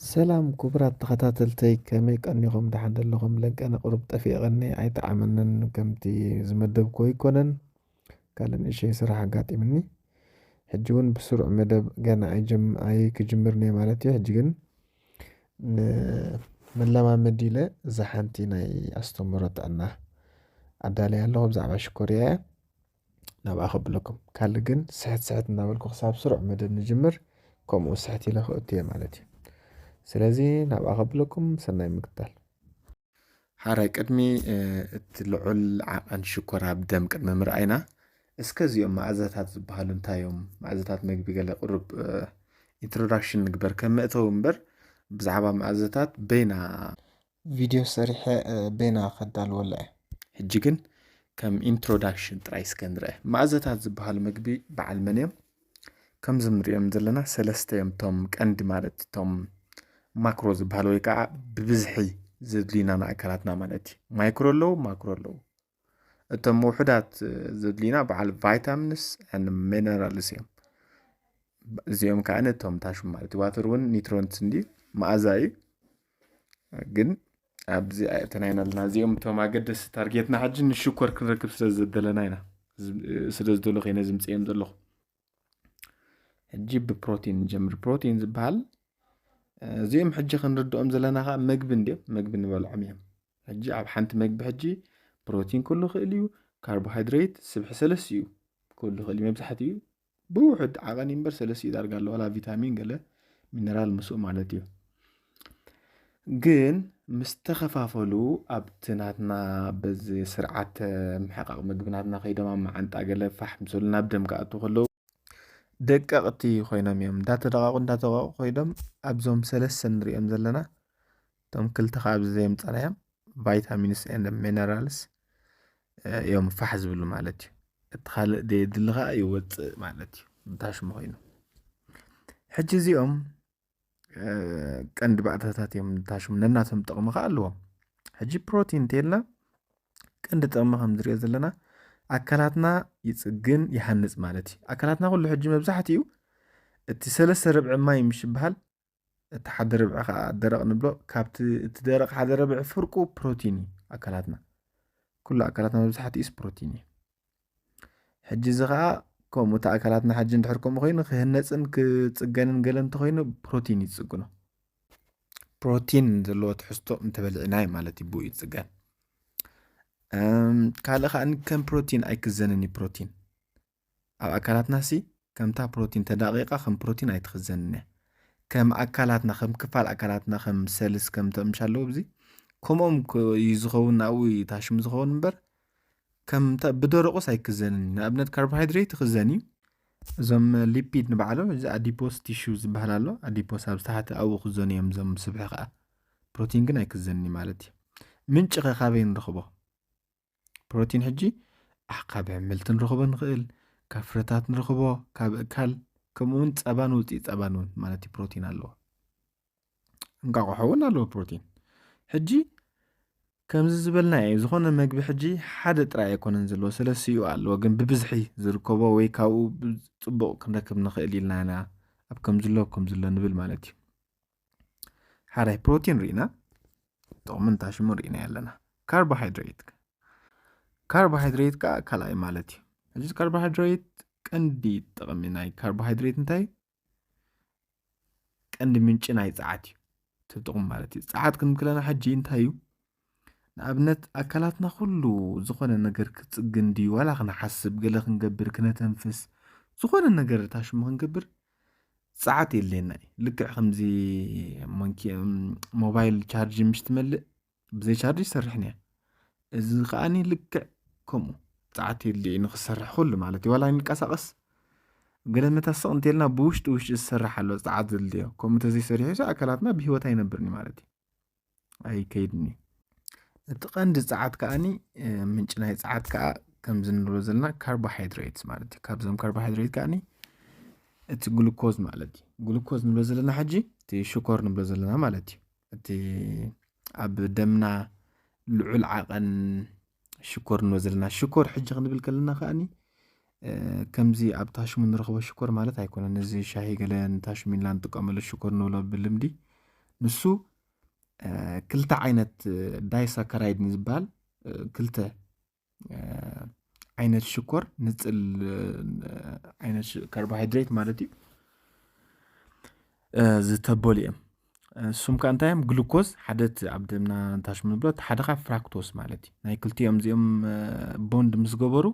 ሰላም ክቡራት ተኸታተልተይ፣ ከመይ ቀኒኹም? ደሓን ደለኹም? ለንቀነ ቁሩብ ጠፊቐኒ፣ ኣይጠዓመንን፣ ከምቲ ዝመደብኩ ኣይኮነን። ካልእ ንእሸይ ስራሕ ኣጋጢምኒ። ሕጂ እውን ብስሩዕ መደብ ገና ኣይጀም-፣ ኣይክጅምርን እየ ማለት እዩ። ሕጂ ግን ንመለማመዲ ኢለ እዛ ሓንቲ ናይ ኣስተምህሮ ጥዕና ኣዳልያ ኣለኹ። ብዛዕባ ሽኮርያ እያ። ናብኣ ከብለኩም። ካልእ ግን ስሕት ስሕት እናበልኩ ክሳብ ስሩዕ መደብ ንጅምር፣ ከምኡ ስሕት ኢለ ክእቱ እየ ማለት እዩ። ስለዚ ናብኣ ከብለኩም፣ ሰናይ ምክታል። ሓራይ ቅድሚ፣ እ፣ እቲ ልዑል ዓቐን ሽኮር ኣብ ደም ቅድሚ ምርኣይና፣ እስከ እዚኦም መኣዛታት ዝበሃሉ እንታይ እዮም? መኣዛታት መግቢ ገለ ቁሩብ፣ እ፣ ኢንትሮዳክሽን ንግበር ከም መእተዊ እምበር፣ ብዛዕባ መኣዛታት በይና ቪድዮ ሰሪሐ፣ እ፣ በይና ከዳልወላ እየ። ሕጂ ግን ከም ኢንትሮዳክሽን ጥራይ እስከ ንርአ። መኣዛታት ዝበሃሉ መግቢ በዓል መን እዮም? ከምዚ ንሪኦም ዘለና ሰለስተ እዮም እቶም ቀንዲ፣ ማለት እቶም ማክሮ ዝበሃሉ ወይ ከዓ ብብዝሒ ዘድልዩና ንኣካላትና ማለት እዩ። ማይክሮ ኣለዉ፣ ማክሮ ኣለዉ። እቶም ውሑዳት፣ እ፣ ዘድልዩና በዓል ቫይታሚንስ and ሚነራልስ እዮም። እዚኦም ከዓ እቶም ታሽሙ ማለት እዩ። ዋተር እውን ኒትሮንትስ እንዲ መኣዛ እዩ። ግን ኣብዚ ኣይእተናይና ኣለና። እዚኦም እቶም ኣገደስቲ ታርጌትና ሕጂ ንሽኮር ክንረክብ ስለ ዘደለና ኢና። ዝም-፣ ስለ ዝደሎ ከይነ ዝምፅኦም ዘለኹ። ሕጂ ብፕሮቲን ንጀምር። ፕሮቲን ዝበሃል፣ እ፣ እዚኦም ሕጂ ክንርድኦም ዘለና ከዓ መግቢ እንድዮም፣ መግቢ ንበልዖም እዮም። ሕጂ ኣብ ሓንቲ መግቢ ሕጂ ፕሮቲን ክህሉ ይኽእል እዩ፣ ካርቦሃይድሬት ስብሒ ሰለስቲኡ ክህሉ ይኽእል እዩ። መብዛሕትኡ ብውሑድ ዓቐን እምበር ሰለስቲኡ ዳርጋ ኣሎ፣ ዋላ ቪታሚን ገለ ሚነራል ምስኡ ማለት እዩ። ግን ምስ ተኸፋፈሉ ኣብቲ ናትና በዚ ስርዓተ ምሕቃቕ ምግቢ ናትና ከይዶም ኣብ መዓንጣ ገለ ፋሕ ምስሉ ናብ ደም ክኣትዉ ከለዉ ደቀቕቲ ኮይኖም እዮም። እንዳተደቓቑ እንዳተደቓቑ ኮይኖም ኣብዞም ሰለስተ ንሪኦም ዘለና፣ እቶም ክልተ ካብ ዘየምፀናዮም ቫይታሚንስ ኤንድ ሚነራልስ እዮም ፋሕ ዝብሉ ማለት እዩ። እቲ ካልእ ደየድሊ ከዓ ይወፅእ ማለት እዩ፣ ብታሽሙ ኮይኑ። ሕጂ እዚኦም፣ እ፣ ቀንዲ ባእታታት እዮም፣ ታሽሙ ነናቶም ጥቕሚ ከዓ ኣለዎም። ሕጂ ፕሮቲን እንተልና ቀንዲ ጥቕሚ ከም ዝሪኦ ዘለና ኣካላትና ይፅግን ይሃንፅ ማለት እዩ። ኣካላትና ኩሉ ሕጂ መብዛሕትኡ እቲ ሰለስተ ርብዒ ማይ ምሽ ይበሃል፣ እቲ ሓደ ርብዒ ከዓ ደረቕ ንብሎ። ካብቲ እቲ ደረቕ ሓደ ርብዒ ፍርቁ ፕሮቲን እዩ ኣካላትና። ኩሉ ኣካላትና መብዛሕትኡስ ፕሮቲን እዩ። ሕጂ እዚ ከዓ ከምኡ እቲ ኣካላትና ሕጂ እንድሕር ከምኡ ኮይኑ ክህነፅን ክፅገንን ገለ እንተኮይኑ ፕሮቲን እዩ ዝፅግኖ። ፕሮቲን ዘለዎ ትሕዝቶ እንተበሊዕናዮ ማለት እዩ ብኡ እዩ ዝፅገን። እም፣ ካልእ ከዓ ከም ፕሮቲን ኣይክዘንን እዩ ፕሮቲን። ኣብ ኣካላትና ሲ ከምታ ፕሮቲን ተዳቂቃ ከም ፕሮቲን ኣይትኽዘንን እያ። ከም ኣካላትና፣ ከም ክፋል ኣካላትና፣ ከም ሰልስ ከም ተምሻ ኣለዎ ብዚ፣ ከምኦም ክ-፣ እዩ ዝኸውን፣ ናብኡ እዩ ታሽሙ ዝኸውን እምበር፣ ከም ተ-፣ ብደረቁስ ኣይክዘንን እዩ። ንኣብነት ካርቦሃይድሬት ይኽዘን እዩ። እዞም ሊፒድ ንባዕሎም፣ እዚ ኣዲፖስ ቲሹ ዝበሃል ኣሎ። ኣዲፖስ ኣብ ታሕቲ ኣብኡ ክዘኑ እዮም፣ እዞም ስብሒ ከዓ። ፕሮቲን ግን ኣይክዘንን እዩ ማለት እዩ። ምንጪ ከ ካበይ ንረኽቦ? ፕሮቲን ሕጂ፣ ኣሕ፣ ካብ ኣሕምልቲ ንረኽቦ ንኽእል፣ ካብ ፍረታት ንረኽቦ፣ ካብ እካል፣ ከምኡ እውን ጸባን ውጽኢት ጸባን እውን ማለት እዩ ፕሮቲን ኣለዎ። እንቃቑሖ እውን ኣለዎ ፕሮቲን። ሕጂ ከምዚ ዝበልናዮ፣ ዝኾነ መግቢ ሕጂ ሓደ ጥራይ ኣይኮነን ዘለዎ፣ ሰለስቲኡ ኣለዎ፣ ግን ብብዝሒ ዝርከቦ ወይ ካብኡ ብ-፣ ጽቡቕ ክንረክብ ንኽእል ኢልና ኢና ኣብ ከም ዝሎ፣ ከም ዝሎ ንብል ማለት እዩ። ሓራይ ፕሮቲን ርኢና፣ ጥቕምን ታሽሙን ርኢና ኣለና። ካርቦሃይድሬት፣ ካርቦሃይድሬት ከዓ ካልኣይ ማለት እዩ። ሕጂ ካርቦሃይድሬት ቀንዲ ጥቕሚ ናይ ካርቦሃይድሬት እንታይ እዩ? ቀንዲ ምንጪ ናይ ጸዓት እዩ። እቲ ጥቕሚ ማለት እዩ። ጸዓት ክንብል ከለና ሕጂ እንታይ እዩ? ንኣብነት ኣካላትና ኩሉ ዝኾነ ነገር ክጽግን ድዩ፣ ዋላ ክንሓስብ፣ ገለ ክንገብር፣ ክነተንፍስ፣ ዝኾነ ነገር ታሽሙ ክንገብር ጸዓት የድልየና እዩ። ልክዕ ከምዚ ሞንኪ-፣ ሞባይል ቻርጅ ምሽ ትመልእ፣ ብዘይ ቻርጅ ይሰርሕን እያ። እዚ ከኣኒ ልክዕ ከምኡ ጸዓት የድልዮ እዩ ንኽሰርሕ ኩሉ ማለት እዩ። ዋላ ይንቀሳቐስ፣ ገለ መታስቕ እንተልና ብውሽጢ ውሽጢ ዝሰርሕ ኣሎ ጸዓት ዘድልዮ። ከምኡ እንተዘይሰሪሑ ሲ ኣካላትና ብህይወት ኣይነብርን እዩ ማለት እዩ። ኣይከይድን እዩ። እቲ ቀንዲ ጸዓት ከኣኒ፣ እ፣ ምንጪ ናይ ጸዓት ከኣ ከምዚ ንብሎ ዘለና ካርቦሃይድሬትስ ማለት እዩ። ካብዞም ካርቦሃይድሬት ከኣኒ እቲ ግሉኮዝ ማለት እዩ። ግሉኮዝ ንብሎ ዘለና ሕጂ እቲ ሽኮር ንብሎ ዘለና ማለት እዩ። እቲ ኣብ ደምና ልዑል ዓቐን ሽኮር ንብሎ ዘለና። ሽኮር ሕጂ ክንብል ከለና ከኣኒ፣ እ፣ ከምዚ ኣብ ታሽሙ ንረኽቦ ሽኮር ማለት ኣይኮነን። እዚ ሻሂ ገለ ንታሽሙ ኢልና ንጥቀመሉ ሽኮር ንብሎ ብልምዲ ንሱ ክልተ ዓይነት ዳይሳካራይድ ዝበሃል ክልተ ዓይነት ሽኮር፣ ንፅል ዓይነት ካርቦሃይድሬት ማለት እዩ፣ ዝተበሉ እዮም። እሱም ከ እንታይ እዮም? ግሉኮዝ ሓደ፣ እቲ ኣብ ደምና ታሽሙ ንብሎ፣ ሓደ ካ ፍራክቶስ ማለት እዩ። ናይ ክልቲኦም እዚኦም ቦንድ ምስ ገበሩ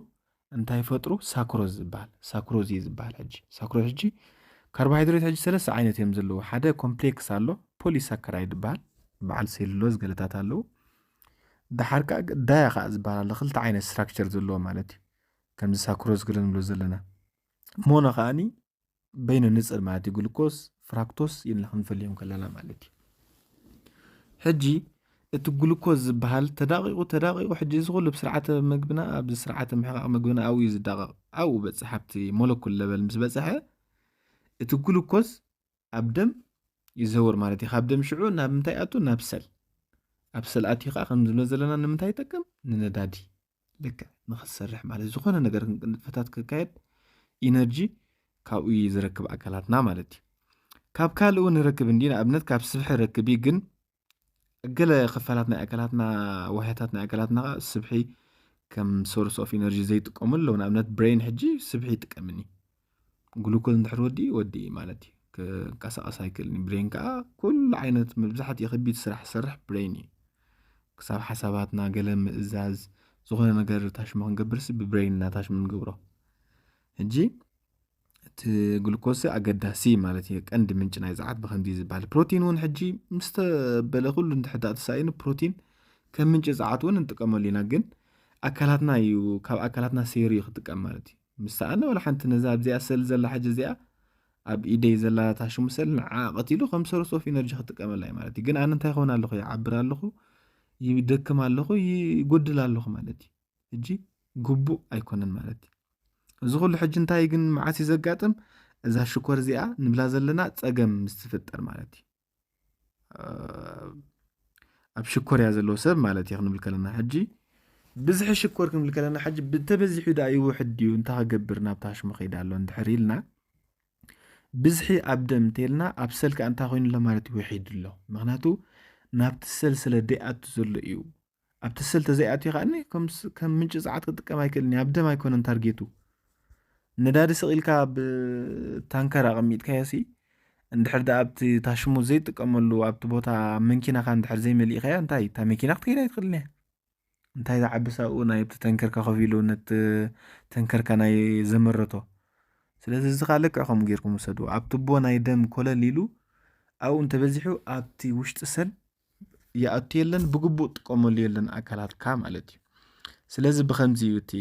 እንታይ ይፈጥሩ? ሳክሮዝ ዝበሃል፣ ሳክሮዝ እዩ ዝበሃል። ሕጂ ሳክሮዝ፣ ሕጂ ካርቦሃይድሬት ሕጂ ሰለስተ ዓይነት እዮም ዘለዉ። ሓደ ኮምፕሌክስ ኣሎ፣ ፖሊሳካራይድ ይበሃል፣ በዓል ሴሉሎዝ ገለታት ኣለዉ። ደሓር ከዓ ዳያ ከዓ ዝበሃል ኣሎ፣ ክልተ ዓይነት ስትራክቸር ዘለዎ ማለት እዩ። ከምዚ ሳክሮዝ ገለ ንብሎ ዘለና። ሞኖ ከዓኒ በይኑ ንፅል ማለት እዩ። ግሉኮስ፣ ፍራክቶስ ኢልና ክንፈልዮም ከለና ማለት እዩ። ሕጂ እቲ ግሉኮስ ዝበሃል ተዳቂቁ ተዳቂቁ፣ ሕጂ እዚ ኩሉ ብስርዓተ ምግብና፣ ኣብዚ ስርዓተ ምሕቃቅ ምግብና ኣብኡ እዩ ዝዳቀቅ። ኣብኡ በፅሕ፣ ኣብቲ ሞለኩል ለበል ምስ በፅሐ እቲ ግሉኮስ ኣብ ደም ይዘውር ማለት እዩ። ካብ ደም ሽዑ ናብ ምንታይ ኣቱ? ናብ ሰል። ኣብ ሰል ኣትዩ ከዓ ከም ዝብሎ ዘለና ንምንታይ ይጠቅም? ንነዳዲ ልክዕ ንክትሰርሕ ማለት፣ ዝኾነ ነገር ክንቅንጥፈታት ክካየድ ኢነርጂ ካብኡ እዩ ዝረክብ ኣካላትና ማለት እዩ። ካብ ካልእ እውን ንረክብ እንዲ፣ ንኣብነት ካብ ስብሒ ረክብ እዩ፣ ግን ገለ ክፋላት ናይ ኣካላትና፣ ዋህያታት ናይ ኣካላትና ከዓ ስብሒ ከም ሶርስ ኦፍ ኢነርጂ ዘይጥቀሙ ኣለዉ። ንኣብነት ብሬን ሕጂ ስብሒ ይጥቀምኒ፣ ግሉኮዝ እንድሕር ወዲ ወዲ ማለት እዩ፣ ክንቀሳቀስ ኣይክእልን። ብሬን ከዓ ኩሉ ዓይነት መብዛሕትኡ ከቢድ ስራሕ ዝሰርሕ ብሬን እዩ። ክሳብ ሓሳባትና ገለ ምእዛዝ፣ ዝኾነ ነገር ታሽሙ ክንገብርሲ ብብሬን እናታሽሙ ንገብሮ። ሕጂ እቲ ግሉኮስ ኣገዳሲ ማለት እዩ፣ ቀንዲ ምንጪ ናይ ጸዓት ብኸምዚ ዝበሃል። ፕሮቲን እውን ሕጂ ምስ ተበለ ኩሉ እንድሕር ደኣ ተሳኢኑ ፕሮቲን ከም ምንጪ ጸዓት እውን እንጥቀመሉ ኢና፣ ግን ኣካላትና እዩ፣ ካብ ኣካላትና ሰይሩ እዩ ክጥቀም ማለት እዩ። ምስ ሰኣነ ወላ ሓንቲ ነዛ ኣብዚኣ ሰል ዘላ ሕጂ እዚኣ ኣብ ኢደይ ዘላ ታሽሙ ሰል ንዓ ቀቲሉ ከም ሶርስ ኦፍ ኢነርጂ ክጥቀመላ እዩ ማለት እዩ። ግን ኣነ እንታይ ይኸውን ኣለኹ? ይዓብር ኣለኹ፣ ይደክም ኣለኹ፣ ይጎድል ኣለኹ ማለት እዩ። ሕጂ ግቡእ ኣይኮነን ማለት እዩ። እዚ ኩሉ ሕጂ እንታይ ግን መዓስ እዩ ዘጋጥም? እዛ ሽኮር እዚኣ ንብላ ዘለና ጸገም ምስ ትፍጠር ማለት እዩ። ኣብ ሽኮር እያ ዘለዎ ሰብ ማለት እዩ ክንብል ከለና፣ ሕጂ ብዝሒ ሽኮር ክንብል ከለና፣ ሕጂ ብተበዚሑ ደኣ ይውሕድ ድዩ? እንታይ ክገብር ናብ ታሽሙ ከይዳ ኣሎ እንድሕር ኢልና፣ ብዝሒ ኣብ ደም እንተልና ኣብ ሰል ከኣ እንታይ ኮይኑ ኣሎ ማለት እዩ? ውሒዱ ኣሎ። ምኽንያቱ ናብቲ ሰል ስለ ደይኣቱ ዘሎ እዩ። ኣብቲ ሰል ተዘይኣትዩ ከኣ ከም ስ-፣ ከም ምንጪ ጸዓት ክጥቀም ኣይክእልን እዩ። ኣብ ደም ኣይኮነን ታርጌቱ። ነዳዲ ስቒልካ ኣብ ታንከር ኣቐሚጥካዮ ሲ፣ እንድሕር ደኣ ኣብቲ ታሽሙ ዘይጥቀመሉ ኣብቲ ቦታ መንኪናኻ እንድሕር ዘይመሊእካዮ፣ እንታይ እታ መኪና ክትከይድ ኣይትኽእልን እያ። እንታይ ዝዓቢ ሳብኡ ናይ ኣብቲ ተንከርካ ከፊሉ ነቲ ተንከርካ ናይ ዘመረቶ። ስለዚ እዚ ከዓ ልክዕ ከምኡ ጌርኩም ውሰዱ። ኣብ ቱቦ ናይ ደም ኮለል ኢሉ ኣብኡ እንተበዚሑ ኣብቲ ውሽጢ ሰል ይኣቱ የለን፣ ብግቡእ ጥቀመሉ የለን ኣካላትካ ማለት እዩ። ስለዚ ብኸምዚ እዩ እቲ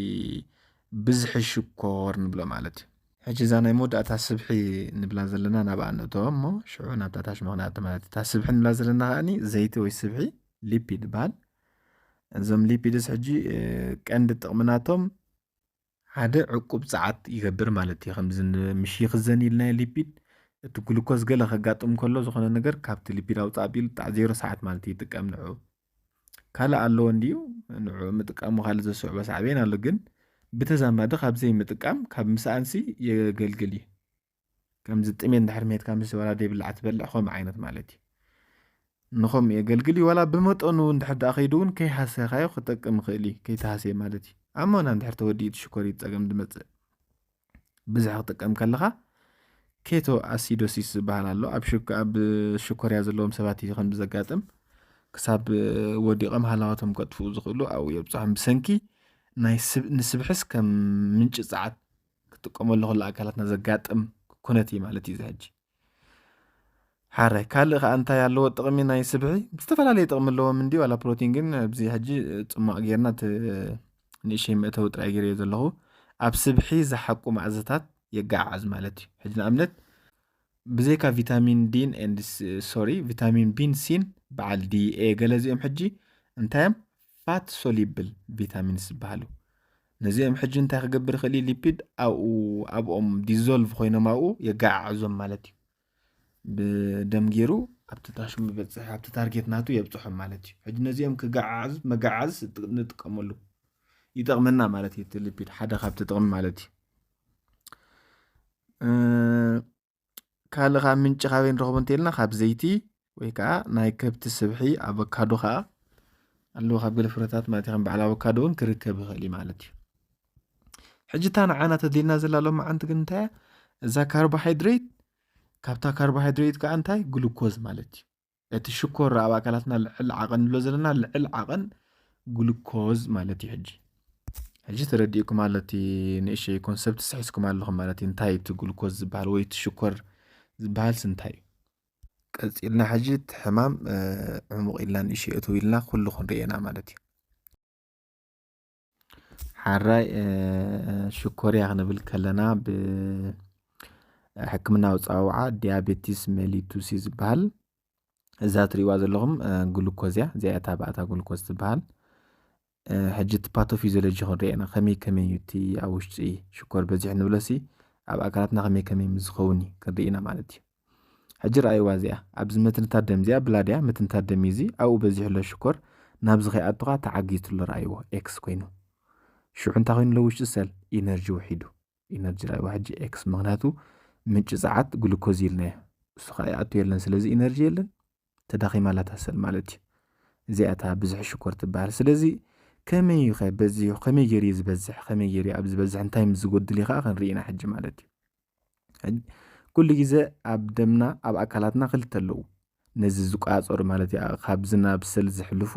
ብዝሒ ሽኮር ንብሎ ማለት እዩ። ሕጂ እዛ ናይ መወዳእታ ስብሒ ንብላ ዘለና ናብኣ ንእቶ እሞ ሽዑ ናብታ ታሽሙ ክንኣቱ ማለት እዩ። እታ ስብሒ ንብላ ዘለና ከኣኒ ዘይቲ ወይ ስብሒ ሊፒድ ይበሃል። እዞም ሊፒድስ ሕጂ፣ እ፣ ቀንዲ ጥቕሚ ናቶም ሓደ ዕቁብ ጸዓት ይገብር ማለት እዩ። ከምዚ ን-፣ ምሽ ይኽዘን ኢልናዮ ሊፒድ፣ እቲ ግሉኮዝ ገለ ከጋጥም ከሎ ዝኾነ ነገር ካብቲ ሊፒድ ኣውጽእ ኣቢሉ ጣዕ ዜሮ ሰዓት ማለት እዩ ይጥቀም ንዕኡ። ካልእ ኣለዎ እንድዩ፣ ንዕኡ ምጥቃሙ ካልእ ዘስዕቦ ሳዕቤን ኣሎ፣ ግን ብተዛማዲ ካብ ዘይምጥቃም ካብ ምስኣንሲ የገልግል እዩ። ከምዚ ጥሜት እንድሕር መሄድካ ምስ ዋላ ደይብላዕ ትበልዕ ከምኡ ዓይነት ማለት እዩ። ንኸምኡ የገልግል እዩ። ዋላ ብመጠኑ እንድሕር ደኣ ከይዱ እውን ከይሃሰኻዮ ክጠቅም ይኽእል እዩ፣ ከይተሃስየ ማለት እዩ። ኣሞና እንድሕር ተወዲኡ እቲ ሽኮር እዩ ጸገም ዝመጽእ። ብዝሒ ክጥቀም ከለኻ ኬቶ ኣሲዶሲስ ዝበሃል ኣሎ። ኣብ ሽኮ-፣ ኣብ ሽኮርያ ዘለዎም ሰባት እዩ ከም ዘጋጥም። ክሳብ ወዲቖም ሃለዋቶም ከጥፍኡ ዝኽእሉ ኣብኡ የብጽሖም። ብሰንኪ ናይ ስብ-፣ ንስብሕስ ከም ምንጪ ጸዓት ክጥቀመሉ ከሎ ኣካላትና ዘጋጥም ኩነት እዩ ማለት እዩ። እዚ ሕጂ ሓራይ ካልእ ከኣ እንታይ ኣለዎ ጥቕሚ ናይ ስብሒ? ዝተፈላለየ ጥቕሚ ኣለዎም እንዲ ዋላ ፕሮቲን ግን ኣብዚ ሕጂ ጽሟቕ ጌርና እቲ ንእሽተይ መእተዊ ጥራይ ገይረዮ ዘለኹ። ኣብ ስብሒ ዝሓቁ መኣዝታት የገዓዕዝ ማለት እዩ። ሕጂ ንኣብነት ብዘይካ ቪታሚን ዲን ኤንድ ስ-፣ ሶሪ፣ ቪታሚን ቢን ሲን በዓል ዲ ኤ ገለ እዚኦም ሕጂ እንታይ እዮም? ፋት ሶሊብል ቪታሚንስ ዝበሃሉ። ነዚኦም ሕጂ እንታይ ክገብር ይኽእል እዩ? ሊፒድ ኣብኡ፣ ኣብኦም ዲዞልቭ ኮይኖም ኣብኡ የገዓዕዞም ማለት እዩ። ብደም ገይሩ ኣብቲ ታሽሙ ይበጽሕ፣ ኣብቲ ታርጌት ናቱ የብጽሖም ማለት እዩ። ሕጂ ነዚኦም ክገዓዓዝ፣ መገዓዝ ጥ-፣ ንጥቀመሉ። ይጠቕመና ማለት እዩ እቲ ሊፒድ፣ ሓደ ካብቲ ጥቕሚ ማለት እዩ። እ፣ ካልእ ካብ ምንጪ ካበይ ንረኽቦ እንተኢልና፣ ካብ ዘይቲ፣ ወይ ከዓ ናይ ከብቲ ስብሒ ኣቮካዶ ከዓ ኣለዉ። ካብ ገለ ፍረታት ማለት እዩ፣ ከም በዓል ኣቮካዶ እውን ክርከብ ይኽእል እዩ ማለት እዩ። ሕጂ እታ ንዓና ተድልየና ዘላ ሎማዓንቲ ግን እንታይ እያ? እዛ ካርቦሃይድሬት፣ ካብታ ካርቦሃይድሬት ከዓ እንታይ? ግሉኮዝ ማለት እዩ። እቲ ሽኮር ኣብ ኣካላትና ልዕል ዓቐን ንብሎ ዘለና ልዕል ዓቐን ግሉኮዝ ማለት እዩ። ሕጂ ሕጂ ተረዲእኩም ኣሎ፣ እቲ ንእሽተይ ኮንሰፕት ስሒዝኩም ኣለኹም ማለት እዩ። እንታይ እቲ ግሉኮዝ ዝበሃል ወይ እቲ ሽኮር ዝበሃልስ እንታይ እዩ? ቀፂልና ሕጂ እቲ ሕማም ዕሙቕ ኢልና ንእሽተይ እትው ኢልና ኩሉ ክንርኢ ኢና ማለት እዩ። ሓራይ ሽኮርያ ክንብል ከለና ብሕክምናዊ ፃውዓ ዲያቤቲስ ሜሊቱሲ ዝበሃል፣ እዛ ትሪእዋ ዘለኹም ግሉኮዝ እያ። እዚኣ እታ ባእታ ግሉኮዝ ትበሃል። ሕጂ እቲ ፓቶፊዚዮሎጂ ክንሪኦ ኢና። ከመይ ከመይ እዩ እቲ ኣብ ውሽጢ ሽኮር በዚሑ ንብለሲ ኣብ ኣካላትና ከመይ ከመይ ምስ ዝኸውን እዩ ክንርኢ ኢና ማለት እዩ። ሕጂ ረኣይዋ እዚኣ፣ ኣብዚ መትንታት ደም እዚኣ ብላድያ መትንታት ደም እዩ እዚ። ኣብኡ በዚሑ ኣሎ ሽኮር፣ ናብዚ ከይኣቱ ከዓ ተዓጊቱ ኣሎ። ረኣይዎ፣ ኤክስ ኮይኑ። ሽዑ እንታይ ኮይኑ ኣሎ? ውሽጢ ሰል ኢነርጂ ውሒዱ። ኢነርጂ ረኣይዎ ሕጂ ኤክስ፣ ምኽንያቱ ምንጪ ጸዓት ግሉኮዝ ኢልናዮ። እሱ ከዓ ይኣቱ የለን፣ ስለዚ ኢነርጂ የለን። ተዳኺማ ኣላ እታ ሰል ማለት እዩ። እዚኣ እታ ብዝሒ ሽኮር ትበሃል። ስለዚ ከመይ እዩ ከ በዚሑ? ከመይ ገይሩ እዩ ዝበዝሕ? ከመይ ገይሩ እዩ ኣብ ዝበዝሕ? እንታይ ምስ ዝጎድል እዩ ከዓ ክንርኢ ኢና ሕጂ ማለት እዩ። ሕጂ ኩሉ ግዜ ኣብ ደምና ኣብ ኣካላትና ክልተ ኣለዉ። ነዚ ዝቆጻጸሩ ማለት እዩ። ካብዚ ናብ ሰል ዝሕልፉ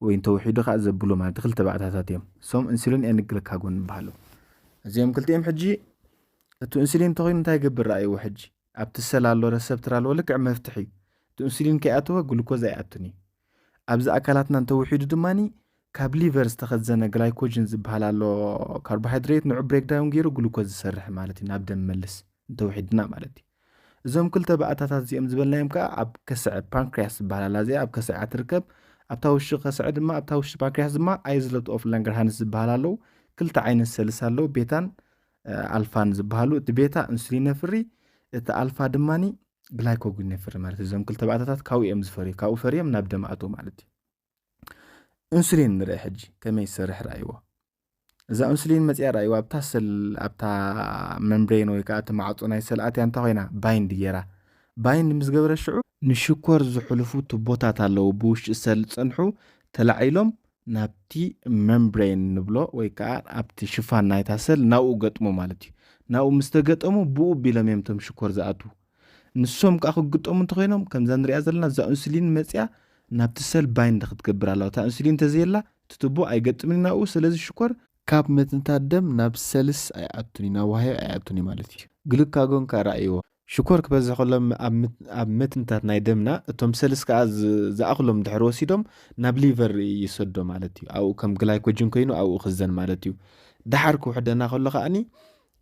ወይ እንተውሒዱ ከዓ ዘብሉ ማለት ክልተ ባእታታት እዮም። እሶም ኢንሱሊን ኤንድ ግልካጎን ይበሃሉ። እዚኦም ክልቲኦም ሕጂ እቲ ኢንሱሊን እንተኾይኑ እንታይ ይገብር? ረኣይዎ ሕጂ ኣብቲ ሰል ኣሎ ረሰፕተር ኣለዎ፣ ልክዕ መፍትሕ እዩ። እቲ ኢንሱሊን ከይኣተወ ግሉኮዝ ኣይኣቱን እዩ። ኣብዚ ኣካላትና እንተውሒዱ ድማኒ ካብ ሊቨር ዝተኸዘነ ግላይኮጅን ዝበሃል ኣሎ ካርቦሃይድሬት ንዑ ብሬክዳውን ገይሩ ግሉኮዝ ዝሰርሕ ማለት እዩ፣ ናብ ደም መልስ እንተውሒድና ማለት እዩ። እዞም ክልተ ባእታታት እዚኦም ዝበልናዮም ከዓ ኣብ ከስዐ ፓንክሪያስ ዝበሃል ኣላ፣ እዚኣ ኣብ ከስዐ ትርከብ። ኣብታ ውሽጢ ከስዐ ድማ ኣብታ ውሽጢ ፓንክሪያስ ድማ ኣይዝለት ኦፍ ላንገርሃንስ ዝበሃል ኣለዉ። ክልተ ዓይነት ሰልስ ኣለዉ፣ ቤታን ኣልፋን ዝበሃሉ። እቲ ቤታ ኢንሱሊን የፍሪ፣ እቲ ኣልፋ ድማኒ ግላይኮጉን የፍሪ ማለት እዩ። እዞም ክልተ ባእታታት ካብኡ እዮም ዝፈርዩ፣ ካብኡ ፈርዮም ናብ ደም ኣትዉ ማለት እዩ። ኢንሱሊን ንርኢ ሕጂ ከመይ ይሰርሕ ረኣይዎ። እዛ ኢንሱሊን መፅያ ረኣይዎ ኣብታ ሰል ኣብታ መምብሬን ወይ ከዓ እቲ ማዕፆ ናይ ሰል ኣትያ እንታይ ኮይና ባይንድ ገይራ። ባይንድ ምስ ገበረ ሽዑ ንሽኮር ዝሕልፉ ቱቦታት ኣለዉ ብውሽጢ ሰል ዝፀንሑ ተላዒሎም ናብቲ መምብሬን ንብሎ ወይ ከዓ ኣብቲ ሽፋን ናይታ ሰል ናብኡ ገጥሙ ማለት እዩ። ናብኡ ምስ ተገጠሙ ብኡ ቢሎም እዮም እቶም ሽኮር ዝኣትዉ። ንሶም ከዓ ክግጠሙ እንተኮይኖም ከምዛ ንሪኣ ዘለና እዛ ኢንሱሊን መፅያ ናብቲ ሰል ባይንድ ክትገብር ኣለዋ። እታ ኢንሱሊን እንተዘየላ እቲ ቱቦ ኣይገጥምን እዩ ናብኡ። ስለዚ ሽኮር ካብ መትንታት ደም ናብ ሰልስ ኣይኣቱን እዩ፣ ናብ ዋህዮ ኣይኣቱን እዩ ማለት እዩ። ግሉካጎን ከዓ ረኣይዎ። ሽኮር ክበዝሕ ከሎ ኣብ ምት- ኣብ መትንታት ናይ ደምና እቶም ሰልስ ከዓ ዝ- ዝኣኽሎም ድሕሪ ወሲዶም ናብ ሊቨር ይሰዶ ማለት እዩ። ኣብኡ ከም ግላይኮጅን ኮይኑ ኣብኡ ክዘን ማለት እዩ። ደሓር ክውሕደና ከሎ ከዓኒ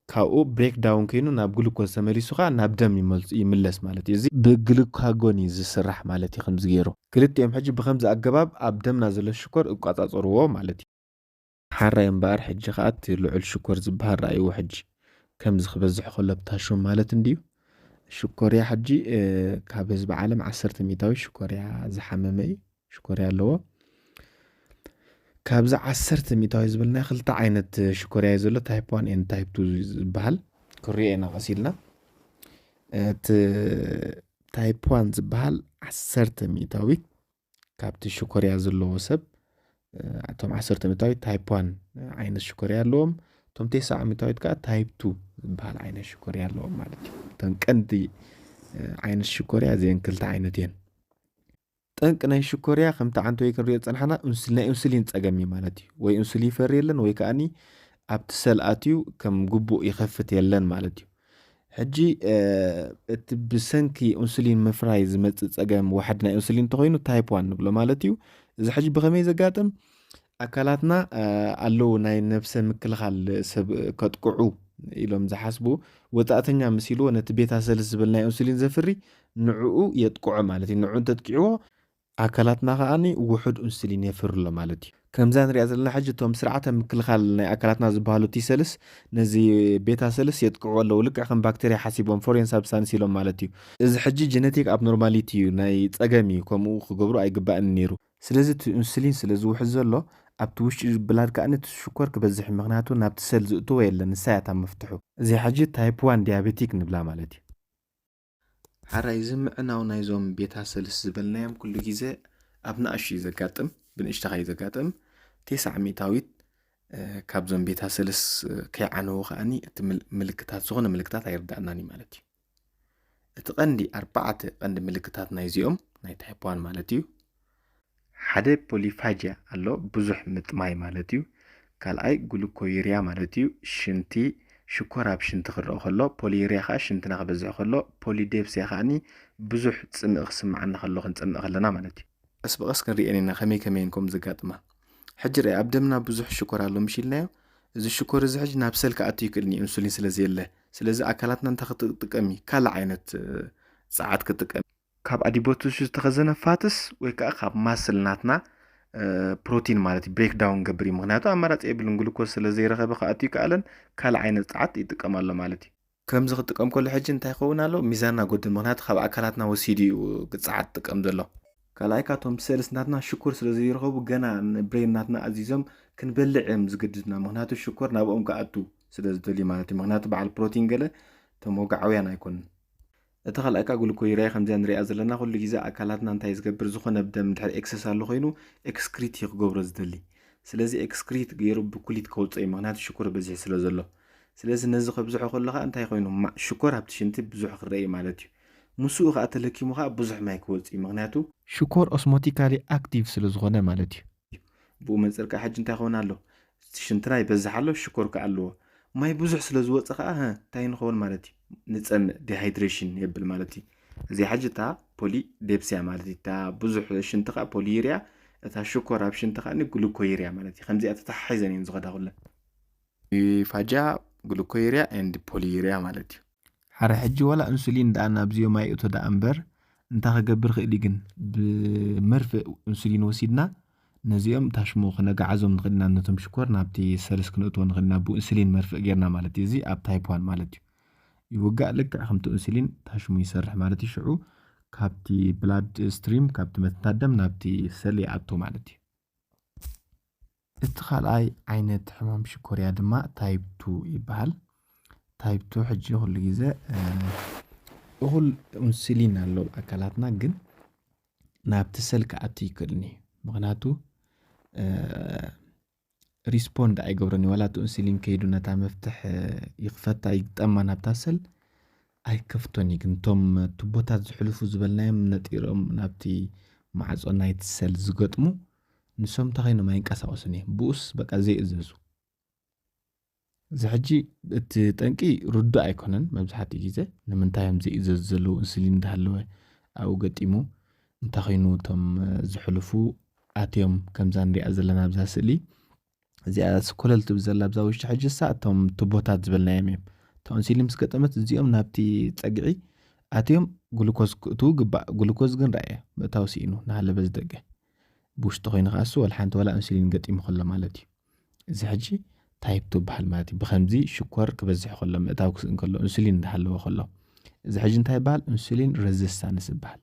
ካብኡ ብሬክ ዳውን ኮይኑ ናብ ግሉኮዝ ተመሊሱ ከዓ ናብ ደም ይመልስ- ይምለስ ማለት እዩ። እዚ ብግሉካጎን እዩ ዝስራሕ ማለት እዩ። ከምዚ ገይሩ ክልቲኦም ሕጂ ብከምዚ ኣገባብ ኣብ ደምና ዘሎ ሽኮር እቋጻጸርዎ ማለት እዩ። ሓራይ እምበኣር ሕጂ ከዓ እቲ ልዑል ሽኮር ዝበሃል ረኣይዎ ሕጂ ከምዚ ክበዝሕ ከሎ ብታሹም ማለት እንድዩ። ሽኮርያ ሕጂ ካብ ህዝቢ ዓለም ዓሰርተ ሚእታዊ ሽኮርያ ዝሓመመ እዩ። ሽኮርያ ኣለዎ። ካብዚ ዓሰርተ ሚእታዊ ዝበልና ክልተ ዓይነት ሽኮርያ እዩ ዘሎ፣ ታይፕ ዋን ኤንድ ታይፕ ቱ ዝበሃል። ክሪኦ ኢና ቀስ ኢልና። እቲ ታይፕ ዋን ዝበሃል ዓሰርተ ሚእታዊ ካብቲ ሽኮርያ ዘለዎ ሰብ፣ እቶም ዓሰርተ ሚእታዊት ታይፕ ዋን ዓይነት ሽኮርያ ኣለዎም። እቶም ተስዓ ሚእታዊት ከዓ ታይፕ ቱ ዝበሃል ዓይነት ሽኮርያ ኣለዎም ማለት እዩ። እተን ቀንዲ ዓይነት ሽኮርያ እዚአን ክልተ ዓይነት እየን። ጠንቂ ናይ ሽኮርያ ከምቲ ዓንተወይ ክንሪኦ ዝፀናሕና ኢንሱል- ናይ ኢንሱሊን ፀገም እዩ ማለት እዩ። ወይ ኢንሱሊን ይፈሪ የለን ወይ ከዓኒ ኣብቲ ሰል ኣትዩ ከም ግቡእ ይኸፍት የለን ማለት እዩ። ሕጂ እቲ ብሰንኪ ኢንሱሊን ምፍራይ ዝመፅእ ፀገም ዋሕዲ ናይ ኢንሱሊን እንተኮይኑ ታይፕ ዋን ንብሎ ማለት እዩ። እዚ ሕጂ ብኸመይ ዘጋጥም? ኣካላትና ኣለዉ ናይ ነብሰ ምክልኻል ሰብ ከጥቅዑ ኢሎም ዝሓስቡ ወፃእተኛ ምስ ኢልዎ ነቲ ቤታ ሰልስ ዝብል ናይ ኢንሱሊን ዘፍሪ ንዕኡ የጥቅዖ ማለት እዩ። ንዕኡ እንተጥቂዕዎ ኣካላትና ከዓኒ ውሑድ ኢንሱሊን የፍሪ ኣሎ ማለት እዩ። ከምዛ ንሪኣ ዘለና ሕጂ እቶም ስርዓተ ምክልኻል ናይ ኣካላትና ዝበሃሉ ቲ ሰልስ ነዚ ቤታ ሰልስ የጥቅዑ ኣለዉ። ልክዕ ከም ባክቴርያ ሓሲቦም ፎሬን ሳብስታንስ ኢሎም ማለት እዩ። እዚ ሕጂ ጀነቲክ ኣብኖርማሊቲ እዩ፣ ናይ ፀገም እዩ፣ ከምኡ ክገብሩ ኣይግባእን ነይሩ። ስለዚ እቲ ኢንሱሊን ስለ ዝውሕዝ ዘሎ ኣብቲ ውሽጢ ብላድ ከዓኒ እቲ ሽኮር ክበዝሕ እዩ፣ ምኽንያቱ ናብቲ ሰል ዝእትዎ የለን፣ ንሳ እያ እታ መፍትሑ። እዚ ሕጂ ታይፕ ዋን ዲያቤቲክ ንብላ ማለት እዩ። ሓራይ እዚ ምዕናው ናይዞም ቤታ ሰልስ ዝበልናዮም ኩሉ ግዜ ኣብ ንኣሽቱ እዩ ዘጋጥም፣ ብንእሽተኻ እዩ ዘጋጥም። ተስዓ ሚእታዊት ካብዞም ቤታ ሰልስ ከይዓነዉ ከኣኒ እቲ ምልክታት ዝኾነ ምልክታት ኣይርዳእናን እዩ ማለት እዩ። እቲ ቀንዲ ኣርባዕተ ቀንዲ ምልክታት ናይዚኦም ናይ ታይፕ ዋን ማለት እዩ። ሓደ ፖሊፋጅያ ኣሎ፣ ብዙሕ ምጥማይ ማለት እዩ። ካልኣይ ግሉኮዩሪያ ማለት እዩ፣ ሽንቲ ሽኮር ኣብ ሽንቲ ክረአ ከሎ፣ ፖሊዩሪያ ከዓ ሽንትና ክበዝሕ ከሎ፣ ፖሊዴፕሲያ ከዓኒ ብዙሕ ፅምኢ ክስምዓና ከሎ ክንፀምእ ከለና ማለት እዩ። ቀስ ብቐስ ክንሪኤን ኢና ከመይ ከመይን ከም ዘጋጥማ። ሕጂ ርአ ኣብ ደምና ብዙሕ ሽኮር ኣሎ ምሽ ኢልናዮ። እዚ ሽኮር እዚ ሕጂ ናብ ሰል ክኣቱ ይክእልኒ ኢንሱሊን ስለ ዘየለ። ስለዚ ኣካላትና እንታይ ክጥቀም እዩ? ካልእ ዓይነት ፀዓት ክጥቀም። ካብ ኣዲፖ ቲሹ ዝተኸዘነ ፋትስ ወይ ከዓ ካብ ማስል ናትና ፕሮቲን ማለት እዩ ብሬክዳውን ገብር እዩ። ምክንያቱ ኣማራፂ የብሉን፣ ግሉኮስ ስለ ዘይረኸበ ክኣቱ ይከኣለን ካልእ ዓይነት ፀዓት ይጥቀም ኣሎ ማለት እዩ። ከምዚ ክጥቀም ከሎ ሕጂ እንታይ ክኸውን ኣሎ? ሚዛንና ጎድል። ምክንያቱ ካብ ኣካላትና ወሲዱ እዩ ፀዓት ጥቀም ዘሎ። ካልኣይ ካቶም ሰልስ ናትና ሽኮር ስለ ዘይረኸቡ ገና ብሬን ናትና ኣዚዞም ክንበልዕ እዮም ዝግድድና። ምክንያቱ ሽኮር ናብኦም ክኣቱ ስለ ዝደልዩ ማለት እዩ። ምክንያቱ በዓል ፕሮቲን ገለ ተመጋዓውያን ኣይኮኑን። እቲ ካልኣይ ከዓ ግሉኮዩሪያ ከምዚኣ ንሪኣ ዘለና ኩሉ ግዜ ኣካላትና እንታይ ዝገብር፣ ዝኾነ ብደም ድሕሪ ኤክሰስ ኣሎ ኮይኑ ኤክስክሪት እዩ ክገብሮ ዝደሊ። ስለዚ ኤክስክሪት ገይሩ ብኩሊት ከውፅኦ እዩ፣ ምክንያቱ ሽኮር በዚሑ ስለ ዘሎ። ስለዚ ነዚ ከብዝሖ ከሎ ከዓ እንታይ ኮይኑ ሽኮር ኣብቲ ሽንቲ ብዙሕ ክረአ ማለት እዩ። ምስኡ ከዓ ተለኪሙ ከዓ ብዙሕ ማይ ክወፅእ እዩ፣ ምክንያቱ ሽኮር ኦስሞቲካሊ ኣክቲቭ ስለ ዝኾነ ማለት እዩ። ብኡ መንፅር ከዓ ሕጂ እንታይ ክኸውን ኣሎ? ሽንትና ይበዝሕ ኣሎ፣ ሽኮር ከዓ ኣለዎ። ማይ ብዙሕ ስለ ዝወፀ ከዓ እንታይ ንኸውን ማለት እዩ? ንፀምእ፣ ዲሃይድሬሽን የብል ማለት እዩ። እዚ ሕጂ እታ ፖሊዴፕሲያ ማለት እዩ። እታ ብዙሕ ሽንቲ ከዓ ፖሊዩሪያ፣ እታ ሽኮር ኣብ ሽንቲ ከዓ ግሉኮዩሪያ ማለት እዩ። ከምዚኣ ተተሓሒዘን እየን ዝኸዳ ኩለን። ፋጃ፣ ግሉኮዩሪያ ኤንድ ፖሊዩሪያ ማለት እዩ። ሓረ ሕጂ ዋላ ኢንሱሊን ደኣ ናብዚኦም ኣይእቶ ደኣ እምበር እንታይ ክገብር ክእል እዩ ግን ብመርፍእ ኢንሱሊን ወሲድና ነዚኦም ታሽሙ ክነጋዓዞም ንኽእል ኢና፣ ነቶም ሽኮር ናብቲ ሰልስ ክንእትዎ ንኽእል ኢና፣ ብኢንሱሊን መርፍእ ጌርና ማለት እዩ። እዚ ኣብ ታይፕ ዋን ማለት እዩ። ይውጋእ ልክዕ ከምቲ ኢንሱሊን ታሽሙ ይሰርሕ ማለት እዩ። ሽዑ ካብቲ ብላድ ስትሪም ካብቲ መትንታት ደም ናብቲ ሰል ይኣቱ ማለት እዩ። እቲ ካልኣይ ዓይነት ሕማም ሽኮርያ ድማ ታይፕ ቱ ይበሃል። ታይፕ ቱ ሕጂ ኩሉ ግዜ እኹል ኢንሱሊን ኣሎ ኣካላትና፣ ግን ናብቲ ሰል ክኣቱ ይክእልኒ። ምክንያቱ ሪስፖንድ ኣይገብረን እዩ። ዋላ እቲ ኢንሱሊን ከይዱ ነታ መፍትሕ ይኽፈታ ይግጠማ ናብታ ሰል ኣይከፍቶን እዩ። ግን እቶም ቱቦታት ዝሕልፉ ዝበልናዮም ነጢሮም ናብቲ ማዕጾ ናይቲ ሰል ዝገጥሙ ንሶም እንታይ ኮይኖም ኣይንቀሳቀሱን እዮም። ብኡስ በቃ ዘይእዘዙ። እዚ ሕጂ እቲ ጠንቂ ርዱእ ኣይኮነን። መብዛሕትኡ ግዜ ንምንታይ እዮም ዘይእዘዙ ዘለዉ ኢንሱሊን እንዳሃለወ ኣብኡ ገጢሙ እንታይ ኮይኑ እቶም ዝሕልፉ ኣትዮም ከምዛ ንሪኣ ዘለና ኣብዛ ስእሊ እዚኣ ስኮለል ትብል ዘላ ኣብዛ ውሽጢ ሕጂ እሳ እቶም ቱቦታት ዝበልናዮም እዮም። እታ ኢንሱሊን ምስ ገጠመት እዚኦም ናብቲ ጸግዒ ኣትዮም ግሉኮዝ ክእትዉ ግባእ። ግሉኮዝ ግን ረኣየ ምእታው ስኢኑ እናሃለበ ዝደገ ብውሽጢ ኮይኑ ከኣሱ ወላ ሓንቲ ዋላ ኢንሱሊን ገጢሙ ከሎ ማለት እዩ። እዚ ሕጂ ታይፕ ቱ ይበሃል ማለት እዩ። ብከምዚ ሽኮር ክበዝሕ ከሎ ምእታው ክስእን ከሎ ኢንሱሊን እንዳሃለወ ከሎ እዚ ሕጂ እንታይ ይበሃል? ኢንሱሊን ሬዚስታንስ ይበሃል።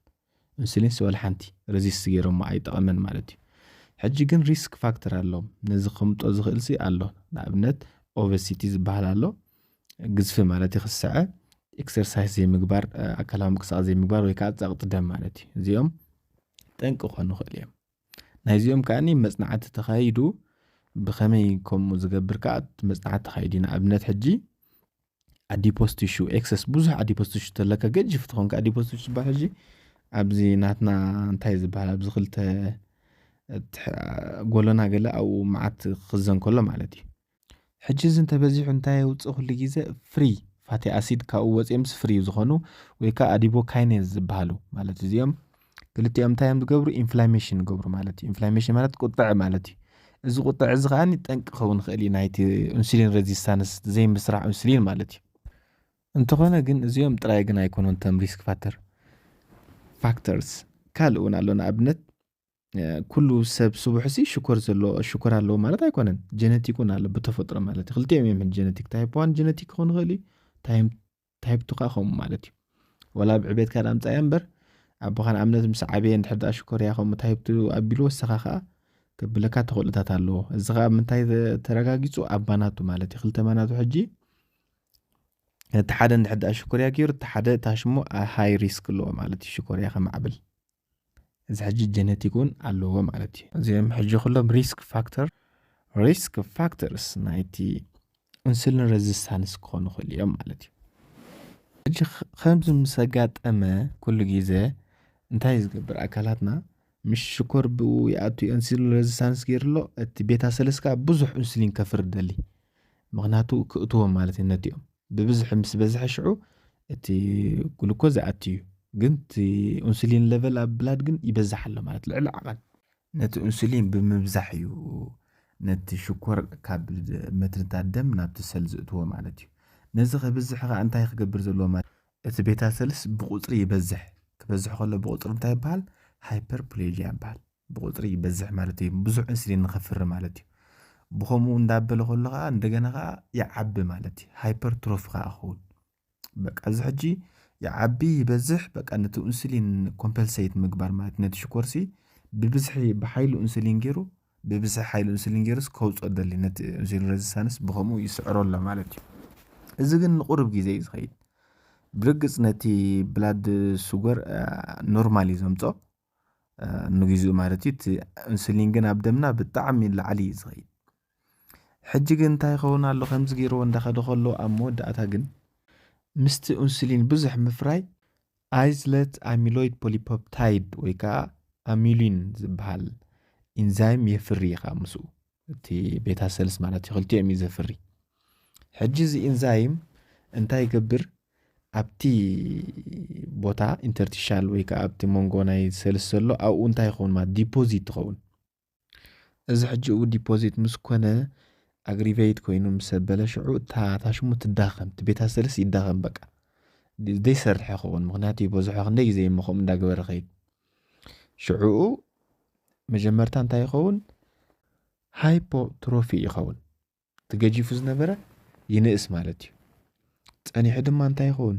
ኢንሱሊንስ ወላ ሓንቲ ሬዚስት ገይሮሞ ኣይጠቐመን ማለት እዩ። ሕጂ ግን ሪስክ ፋክተር ኣሎ። ነዚ ከምጦ ዝኽእል ሲ ኣሎ። ንኣብነት ኦበሲቲ ዝበሃል ኣሎ። ግዝፊ ማለት እዩ ክስዐ፣ ኤክሰርሳይዝ ዘይምግባር፣ ኣካላዊ ምንቅስቃስ ዘይምግባር ወይ ከዓ ጸቕጢ ደም ማለት እዩ። እዚኦም ጠንቂ ክኾኑ ይኽእል እዮም። ናይዚኦም ከዓኒ መጽናዕቲ ተኻይዱ ብኸመይ ከምኡ ዝገብር ከዓ መጽናዕቲ ተኻይዱ እዩ። ንኣብነት ሕጂ ኣዲፖስ ቲሹ ኤክሰስ ብዙሕ ኣዲፖስ ቲሹ ተለካ ገጅፍ ትኾንካ ኣዲፖስ ቲሹ ዝበሃል ሕጂ ኣብዚ ናትና እንታይ ዝበሃል ኣብዚ ክልተ ጎሎና ገለ ኣብኡ መዓት ክኽዘን ከሎ ማለት እዩ። ሕጂ እዚ እንተበዚሑ እንታይ የውፅእ? ኩሉ ግዜ ፍሪ ፋቲ ኣሲድ ካብኡ ወፂኦም ምስ ፍሪ ዝኾኑ ወይ ከዓ ኣዲቦ ካይኔዝ ዝበሃሉ ማለት እዚኦም ክልቲኦም እንታይ እዮም ዝገብሩ? ኢንፍላሜሽን ይገብሩ ማለት እዩ። ኢንፍላሜሽን ማለት ቁጥዕ ማለት እዩ። እዚ ቁጥዕ እዚ ከዓኒ ጠንቂ ክኸውን ይኽእል እዩ ናይቲ ኢንሱሊን ሬዚስታንስ ዘይምስራሕ ኢንሱሊን ማለት እዩ። እንተኾነ ግን እዚኦም ጥራይ ግን ኣይኮኑን እቶም ሪስክ ፋተር ፋክተርስ ካልእ እውን ኣሎ። ንኣብነት ኩሉ ሰብ ስቡሕ ሲ ሽኮር ዘለዎ ሽኮር ኣለዎ ማለት ኣይኮነን። ጀነቲክ እውን ኣሎ ብተፈጥሮ ማለት እዩ። ክልቲኦም እዮም ጀነቲክ። ታይፕ ዋን ጀነቲክ ክኸውን ይኽእል እዩ። ታይፕ ቱ ከዓ ከምኡ ማለት እዩ። ወላ ኣብ ዕቤትካ ዳ ኣምፃያ እምበር ኣቦኻ ንኣብነት ምስ ዓበየ እንድሕር ደኣ ሽኮርያ ከምኡ ታይፕ ቱ ኣቢሉ ወሰኻ ከዓ ከብለካ ተኽእሎታት ኣለዎ። እዚ ከዓ ምንታይ ተረጋጊፁ? ኣብ ማናቱ ማለት እዩ። ክልተ ማናቱ ሕጂ እቲ ሓደ እንድሕር ደኣ ሽኮርያ ገይሩ፣ እቲ ሓደ ታሽሞ ሃይ ሪስክ ኣለዎ ማለት እዩ፣ ሽኮርያ ከማዕብል። እዚ ሕጂ ጀነቲክ እውን ኣለዎ ማለት እዩ። እዚኦም ሕጂ ኩሎም ሪስክ ፋክተር፣ ሪስክ ፋክተርስ ናይቲ ኢንሱሊን ሬዚስታንስ ክኾኑ ይኽእሉ እዮም ማለት እዩ። ሕጂ ኸ-፣ ከምዚ ምስ ኣጋጠመ ኩሉ ግዜ እንታይ ዝገብር ኣካላትና? ምስ ሽኮር ብኡ ይኣቱ ኢንሱሊን ሬዚስታንስ ገይሩ ኣሎ፣ እቲ ቤታ ሰልስ ከኣ ብዙሕ ኢንሱሊን ከፍሪ ደሊ። ምኽንያቱ ክእትዎም ማለት እዩ ነቲኦም። ብብዝሒ ምስ በዝሐ ሽዑ እቲ ግሉኮዝ ይኣቱ እዩ። ግን እቲ ኢንሱሊን ለቨል ኣብ ብላድ ግን ይበዝሕ ኣሎ ማለት ልዕሊ ዓቐን። ነቲ ኢንሱሊን ብምብዛሕ እዩ ነቲ ሽኮር ካብ መትንታት ደም ናብቲ ሰል ዝእትዎ ማለት እዩ። ነዚ ከብዝሕ ከኣ እንታይ ክገብር ዘለዎ ማለት? እቲ ቤታ ሰልስ ብቁጽሪ ይበዝሕ። ክበዝሕ ከሎ ብቁጽሪ እንታይ ይበሃል? ሃይፐርፕሌዥያ ይበሃል። ብቁጽሪ ይበዝሕ ማለት እዩ። ብዙሕ ኢንሱሊን ንኸፍሪ ማለት እዩ። ብኸምኡ እንዳበለ ከሎ ከኣ እንደገና ከኣ ይዓቢ ማለት እዩ። ሃይፐርትሮፊ ከኣ ክኸውን። በቃ እዚ ሕጂ ይዓቢ ይበዝሕ፣ በቃ ነቲ ኢንሱሊን ኮምፐንሴት ምግባር ማለት ነቲ ሽኮርሲ ብብዝሒ ብሓይሉ ኢንሱሊን ገይሩ፣ ብብዝሒ ሓይሉ ኢንሱሊን ገይሩስ ከውጽኦ ደሊ፣ ነቲ ኢንሱሊን ሬዚስታንስ ብኸምኡ ይስዕሮ ኣሎ ማለት እዩ። እዚ ግን ንቁሩብ ግዜ እዩ ዝኸይድ። ብርግጽ ነቲ ብላድ ሱገር፣ አ፣ ኖርማል እዩ ዘምጾ፣ አ፣ ንግዚኡ ማለት እዩ። እቲ ኢንሱሊን ግን ኣብ ደምና ብጣዕሚ ላዕሊ እዩ ዝኸይድ። ሕጂ ግን እንታይ ይኸውን ኣሎ? ከምዚ ገይርዎ እንዳኸደ ከሎ ኣብ መወዳእታ ግን ምስቲ ኢንሱሊን ብዙሕ ምፍራይ ኣይዝለት ኣሚሎይድ ፖሊፖፕታይድ ወይ ከዓ ኣሚሊን ዝበሃል ኢንዛይም የፍሪ እዩ ከዓ ምስኡ። እቲ ቤታ ሰልስ ማለት እዩ፣ ክልቲኦም እዩ ዘፍሪ። ሕጂ እዚ ኢንዛይም እንታይ ይገብር? ኣብቲ ቦታ ኢንተርቲሻል ወይ ከዓ ኣብቲ መንጎ ናይ ሰልስ ዘሎ ኣብኡ እንታይ ይኸውን ማለት ዲፖዚት ትኸውን። እዚ ሕጂ እው ዲፖዚት ምስ ኮነ ኣግሪቬይት ኮይኑ ምስ ኣበለ ሽዑ እታ፣ እታ ሽሙ ትዳኸም፣ እቲ ቤታ ሰልስ ይዳኸም በቃ። ድ-፣ ዘይሰርሕ ይኸውን፣ ምኽንያቱ ይበዝሖ ክንደይ ግዜ እሞ ከምኡ እንዳገበረ ኸይድ። ሽዑኡ መጀመርታ እንታይ ይኸውን? ሃይፖትሮፊ ይኸውን። እቲ ገጂፉ ዝነበረ ይንእስ ማለት እዩ። ጸኒሑ ድማ እንታይ ይኸውን?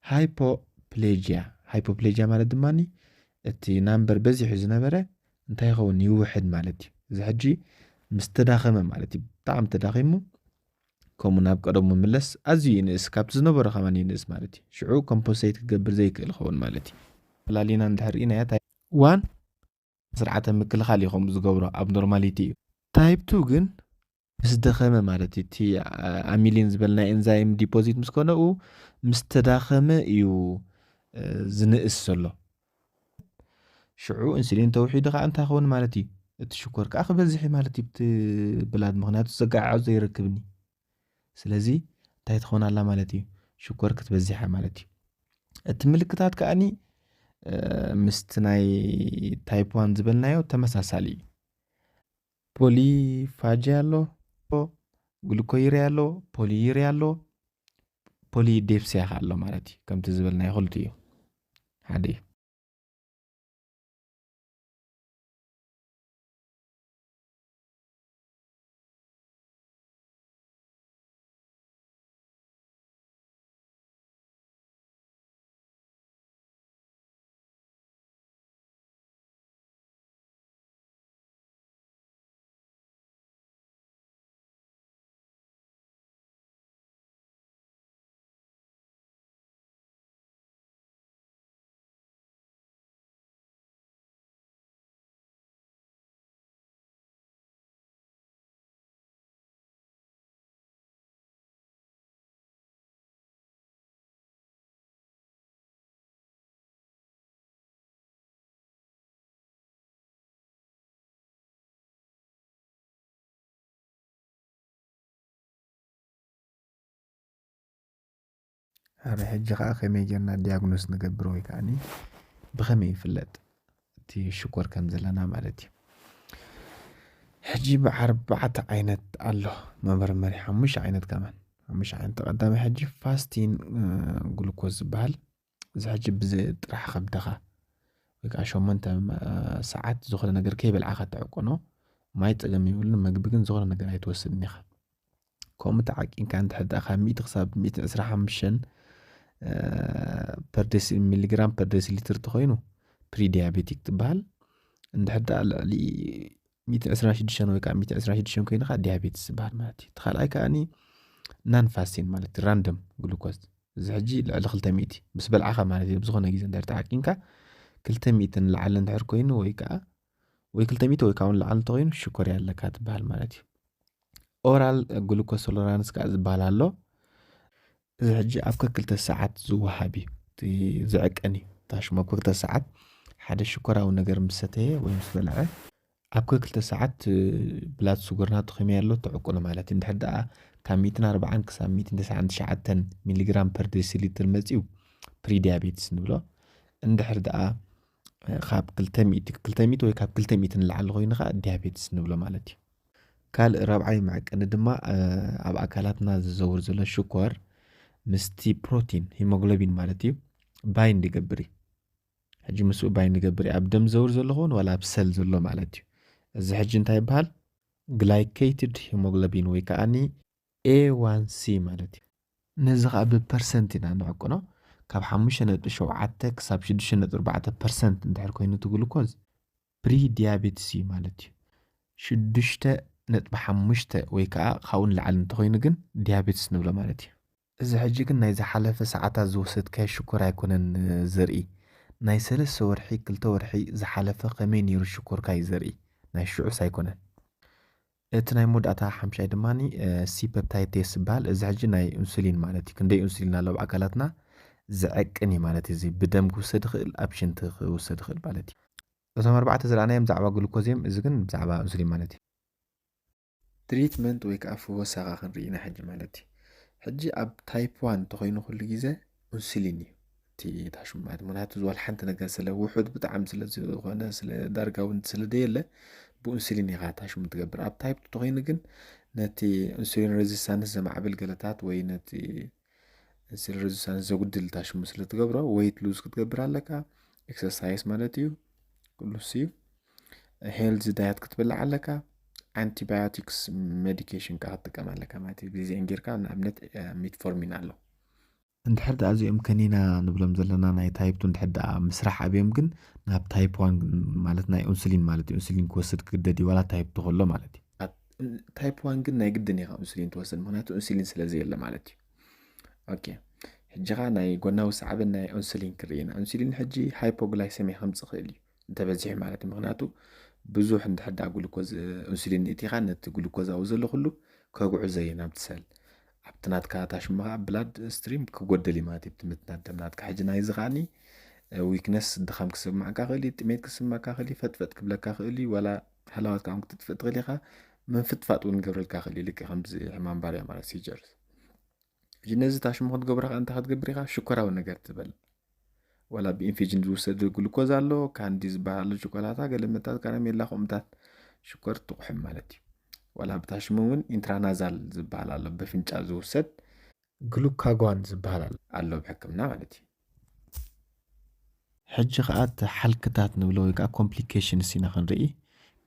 ሃይፖፕሌጅያ። ሃይፖፕሌጅያ ማለት ድማ እቲ ናምበር በዚሑ ዝነበረ እንታይ ይኸውን? ይውሕድ ማለት እዩ። እዚ ሕጂ ምስ ተዳኸመ ማለት እዩ። ብጣዕሚ ተዳኺሙ፣ ከምኡ ናብ ቀደሙ ምለስ፣ ኣዝዩ ይንእስ፣ ካብቲ ዝነበሮ ከማን ይንእስ ማለት እዩ። ሽዑ ኮምፖንሴት ክገብር ዘይክእል ይኸውን ማለት እዩ። ፈላሊና እንድሕር ርኢናዮ፣ ታይፕ ዋን ስርዓተ ምክልኻል እዩ ከምኡ ዝገብሮ፣ ኣብ ኖርማሊቲ እዩ። ታይፕ ቱ ግን ምስ ደኸመ ማለት እዩ፣ እቲ፣ አ-፣ ኣሚሊን ዝበልና ኤንዛይም ዲፖዚት ምስ ኮነ፣ ኡ ምስ ተዳኸመ እዩ፣ እ፣ ዝንእስ ዘሎ። ሽዑ ኢንሱሊን ተውሒዱ ከኣ እንታይ ክኸውን ማለት እዩ? እቲ ሽኮር ከኣ ክበዝሕ እዩ ማለት እዩ፣ እቲ ብላድ፣ ምኽንያቱ ዘጋዓዕዞ ይረክብኒ። ስለዚ እንታይ ትኸውን ኣላ ማለት እዩ? ሽኮር ክትበዝሕ እያ ማለት እዩ። እቲ ምልክታት ከኣኒ፣ እ፣ ምስቲ ናይ ታይፕ ዋን ዝበልናዮ ተመሳሳሊ እዩ። ፖሊፋጂ ኣሎ፣ ግሉኮዩሪያ ኣሎ፣ ፖሊዩሪያ ኣሎ፣ ፖሊዴፕሲያ ከኣ ኣሎ ማለት እዩ። ከምቲ ዝበልናዮ ክልቲኡ እዩ። ሓደ እዩ። ኣረ፣ ሕጂ ኸኣ ከመይ ጌርና ዲያግኖስ ንገብር ወይ ከኣኒ ብኸመይ ይፍለጥ እቲ ሽኮር ከም ዘለና ማለት እዩ? ሕጂ ብኣርባዕተ ዓይነት ኣሎ መመርመሪ፣ ሓሙሽተ ዓይነት ከማን። ሓሙሽተ ዓይነት። ቀዳማይ ሕጂ ፋስቲን፣ እ፣ ግሉኮዝ ዝበሃል። እዚ ሕጂ ብዚ ጥራሕ ከብድኻ ወይ ከኣ ሸሞንተ፣ እ፣ ሰዓት ዝኾነ ነገር ከይበልዓኻ ትዕቆኖ። ማይ ጸገም የብሉን፣ መግቢ ግን ዝኾነ ነገር ኣይትወስድን ኢኻ። ከምኡ ተዓቂንካ እንድሕር ደኣ ካብ ሚእቲ ክሳብ ሚእቲ ዕስራ ሓሙሽተ፣ እ፣ ፐር ደሲ-፣ ሚሊግራም ፐር ደሲሊትር እንተኾይኑ ፕሪ ዲያቤቲክ ትበሃል። እንድሕር ደኣ ልዕሊ ሚእቲ ዕስራን ሽዱሽተን ወይ ከዓ ሚእቲ ዕስራን ሽዱሽተን ኮይኑ ከዓ ዲያቤትስ ዝበሃል ማለት እዩ። እቲ ካልኣይ ከኣኒ ናን ፋስቲን ማለት እዩ፣ ራንደም ግሉኮዝ። እዚ ሕጂ ልዕሊ ክልተ ሚእቲ ምስ በልዓኻ ማለት እዩ። ብዝኾነ ግዜ እንድሕር ተዓቂንካ ክልተ ሚእቲ ንላዕሊ እንድሕር ኮይኑ ወይ ከዓ ወይ ክልተ ሚእቲ ወይ ካብኡ ንላዕሊ እንተኮይኑ ሽኮር ኣለካ ትበሃል ማለት እዩ። ኦራል ግሉኮስ ቶለራንስ ከዓ ዝበሃል ኣሎ። እዚ ሕጂ ኣብ ከክልተ ሰዓት ዝወሃብ እዩ። እቲ ዝዕቀን እዩ። ታሽሙ ኣብ ከክልተ ሰዓት ሓደ ሽኮራዊ ነገር ምስ ሰተየ ወይ ምስ በልዐ ኣብ ከክልተ ሰዓት ብላድ ሱገር ናቱ ከመይ ኣሎ ተዕቅኖ ማለት እዩ። እንድሕር ደኣ ካብ ሚእትን ኣርባዓን ክሳብ ሚእትን ተስዓን ትሽዓተን ሚሊግራም ፐር ዴሲሊትር መፂኡ ፕሪዲያቤትስ ንብሎ። እንድሕር ደኣ ካብ ክልተ ሚእቲ ክልተ ሚእቲ ወይ ካብ ክልተ ሚእቲ ንላዕሊ ኮይኑ ከዓ ዲያቤትስ ንብሎ ማለት እዩ። ካልእ ራብዓይ መዕቀኒ ድማ ኣብ ኣካላትና ዝዘውር ዘሎ ሽኮር ምስቲ ፕሮቲን ሂሞግሎቢን ማለት እዩ ባይንድ ይገብር እዩ። ሕጂ ምስኡ ባይንድ ይገብር እዩ። ኣብ ደም ዝዘውር ዘሎ ኸውን ዋላ ኣብ ሰል ዘሎ ማለት እዩ። እዚ ሕጂ እንታይ ይበሃል? ግላይኬትድ ሂሞግሎቢን ወይ ከዓኒ ኤ ዋን ሲ ማለት እዩ። ነዚ ከዓ ብፐርሰንት ኢና ንዕቅኖ። ካብ ሓሙሽተ ነጥቢ ሸውዓተ ክሳብ ሽዱሽተ ነጥቢ ኣርባዕተ ፐርሰንት እንድሕር ኮይኑ እቲ ግሉኮዝ ፕሪ ዲያቤትስ እዩ ማለት እዩ። ሽዱሽተ ነጥቢ ሓሙሽተ ወይ ከዓ ካብኡ ንላዕሊ እንተኮይኑ ግን ዲያቤትስ ንብሎ ማለት እዩ። እዚ ሕጂ ግን ናይ ዝሓለፈ ሰዓታት ዝወሰድካዮ ሽኮር ኣይኮነን ዘርኢ፣ ናይ ሰለስተ ወርሒ ክልተ ወርሒ ዝሓለፈ ከመይ ነይሩ ሽኮርካ እዩ ዘርኢ፣ ናይ ሽዑስ ኣይኮነን። እቲ ናይ መወዳእታ ሓምሻይ ድማ ሲ ፐፕታይድ ቴስት ዝበሃል። እዚ ሕጂ ናይ ኢንሱሊን ማለት እዩ። ክንደይ ኢንሱሊን ኣሎ ኣብ ኣካላትና ዝዕቅን እዩ ማለት እዩ። እዚ ብደም ክውሰድ ይኽእል፣ ኣብ ሽንቲ ክውሰድ ይኽእል ማለት እዩ። እቶም ኣርባዕተ ዝረኣናዮም ብዛዕባ ግሉኮዝ እዮም፣ እዚ ግን ብዛዕባ ኢንሱሊን ማለት እዩ። ትሪትመንት ወይ ከዓ ፍወሳ ከዓ ክንርኢ ኢና ሕጂ ማለት እዩ። ሕጂ ኣብ ታይፕ ዋን እንተኮይኑ ኩሉ ግዜ ኢንሱሊን እዩ እቲ ታሽሙ ማለት፣ ምክንያቱ ዝወል ሓንቲ ነገር ስለ ውሑድ ብጣዕሚ ስለ ዝኾነ ስለ ዳርጋ እውን ስለ ደየለ ብኢንሱሊን ኢኻ ታሽሙ ትገብር። ኣብ ታይፕ ቱ ተኮይኑ ግን ነቲ ኢንሱሊን ሬዚስታንስ ዘማዕብል ገለታት ወይ ነቲ ኢንሱሊን ሬዚስታንስ ዘጉድል ታሽሙ ስለ ትገብሮ ዌይት ሉዝ ክትገብር ኣለካ። ኤክሰርሳይስ ማለት እዩ፣ ኩሉ እሱ እዩ። ሄልዚ ዳየት ክትበልዕ ኣለካ። ኣንቲባዮቲክስ ሜዲኬሽን ከዓ ክትጥቀም ኣለካ ማለት እዩ። ግዜን ጌርካ ንኣብነት ሚትፎርሚን ኣሎ። እንድሕር ደኣ እዚኦም ከኒና ንብሎም ዘለና ናይ ታይፕ ቱ እንድሕር ደኣ ምስራሕ ኣብዮም ግን ናብ ታይፕ ዋን ማለት ናይ ኢንሱሊን ማለት እዩ። ኢንሱሊን ክወስድ ክግደድ እዩ ዋላ ታይፕ ቱ ከሎ ማለት እዩ። ታይፕ ዋን ግን ናይ ግድን ኢኻ ኢንሱሊን ትወስድ፣ ምክንያቱ ኢንሱሊን ስለ ዘየለ ማለት እዩ። ኦኬ፣ ሕጂ ኸዓ ናይ ጎናዊ ሰዓብን ናይ ኢንሱሊን ክርኢ ኢና። ኢንሱሊን ሕጂ ሃይፖግላይሰሚያ ከምፅእ ይኽእል እዩ እንተበዚሑ ማለት እዩ። ምክንያቱ ብዙሕ እንድሕር ደኣ ግሉኮዝ ኢንሱሊን እቲኻ ነቲ ግሉኮዝ ኣብኡ ዘሎ ኩሉ ከጉዕዞ እዩ ናብቲ ሰል። ኣብቲ ናትካ ታሽሙ ከዓ ብላድ ስትሪም ክጎደል እዩ ማለት እዩ፣ ኣብቲ ምትናት ደም ናትካ። ሕጂ ናይዚ ከዓኒ ዊክነስ ድኻም ክስማዕካ ክእል እዩ፣ ጥሜት ክስማዕካ ክእል እዩ፣ ፈጥፈጥ ክብለካ ክእል እዩ፣ ዋላ ሃላዋትካ እውን ክትጥፍእ ትኽእል ኢኻ። ምንፍጥፋጥ እውን ገብረልካ ክእል እዩ፣ ልክዕ ከምዚ ሕማም ባርያ ማለት ሲጀርስ። ሕጂ ነዚ ታሽሙ ክትገብሮ ከዓ እንታይ ክትገብር ኢኻ? ሽኮራዊ ነገር ትበል። ዋላ ብኢንፊጅን ዝውሰድ ግሉኮዝ ኣሎ፣ ካንዲ ዝበሃል ኣሎ፣ ቸኮላታ፣ ገለ መታት፣ ካራሜላ፣ ከምኡታት ሽኮር ትቑሕም ማለት እዩ። ዋላ ብታሽሙ እውን ኢንትራናዛል ዝበሃል ኣሎ፣ በፍንጫ ዝውሰድ ግሉካጓን ዝበሃል ኣሎ፣ ኣሎ ብሕክምና ማለት እዩ። ሕጂ ከዓ እቲ ሓልክታት ንብሎ ወይ ከዓ ኮምፕሊኬሽንስ ኢና ክንርኢ።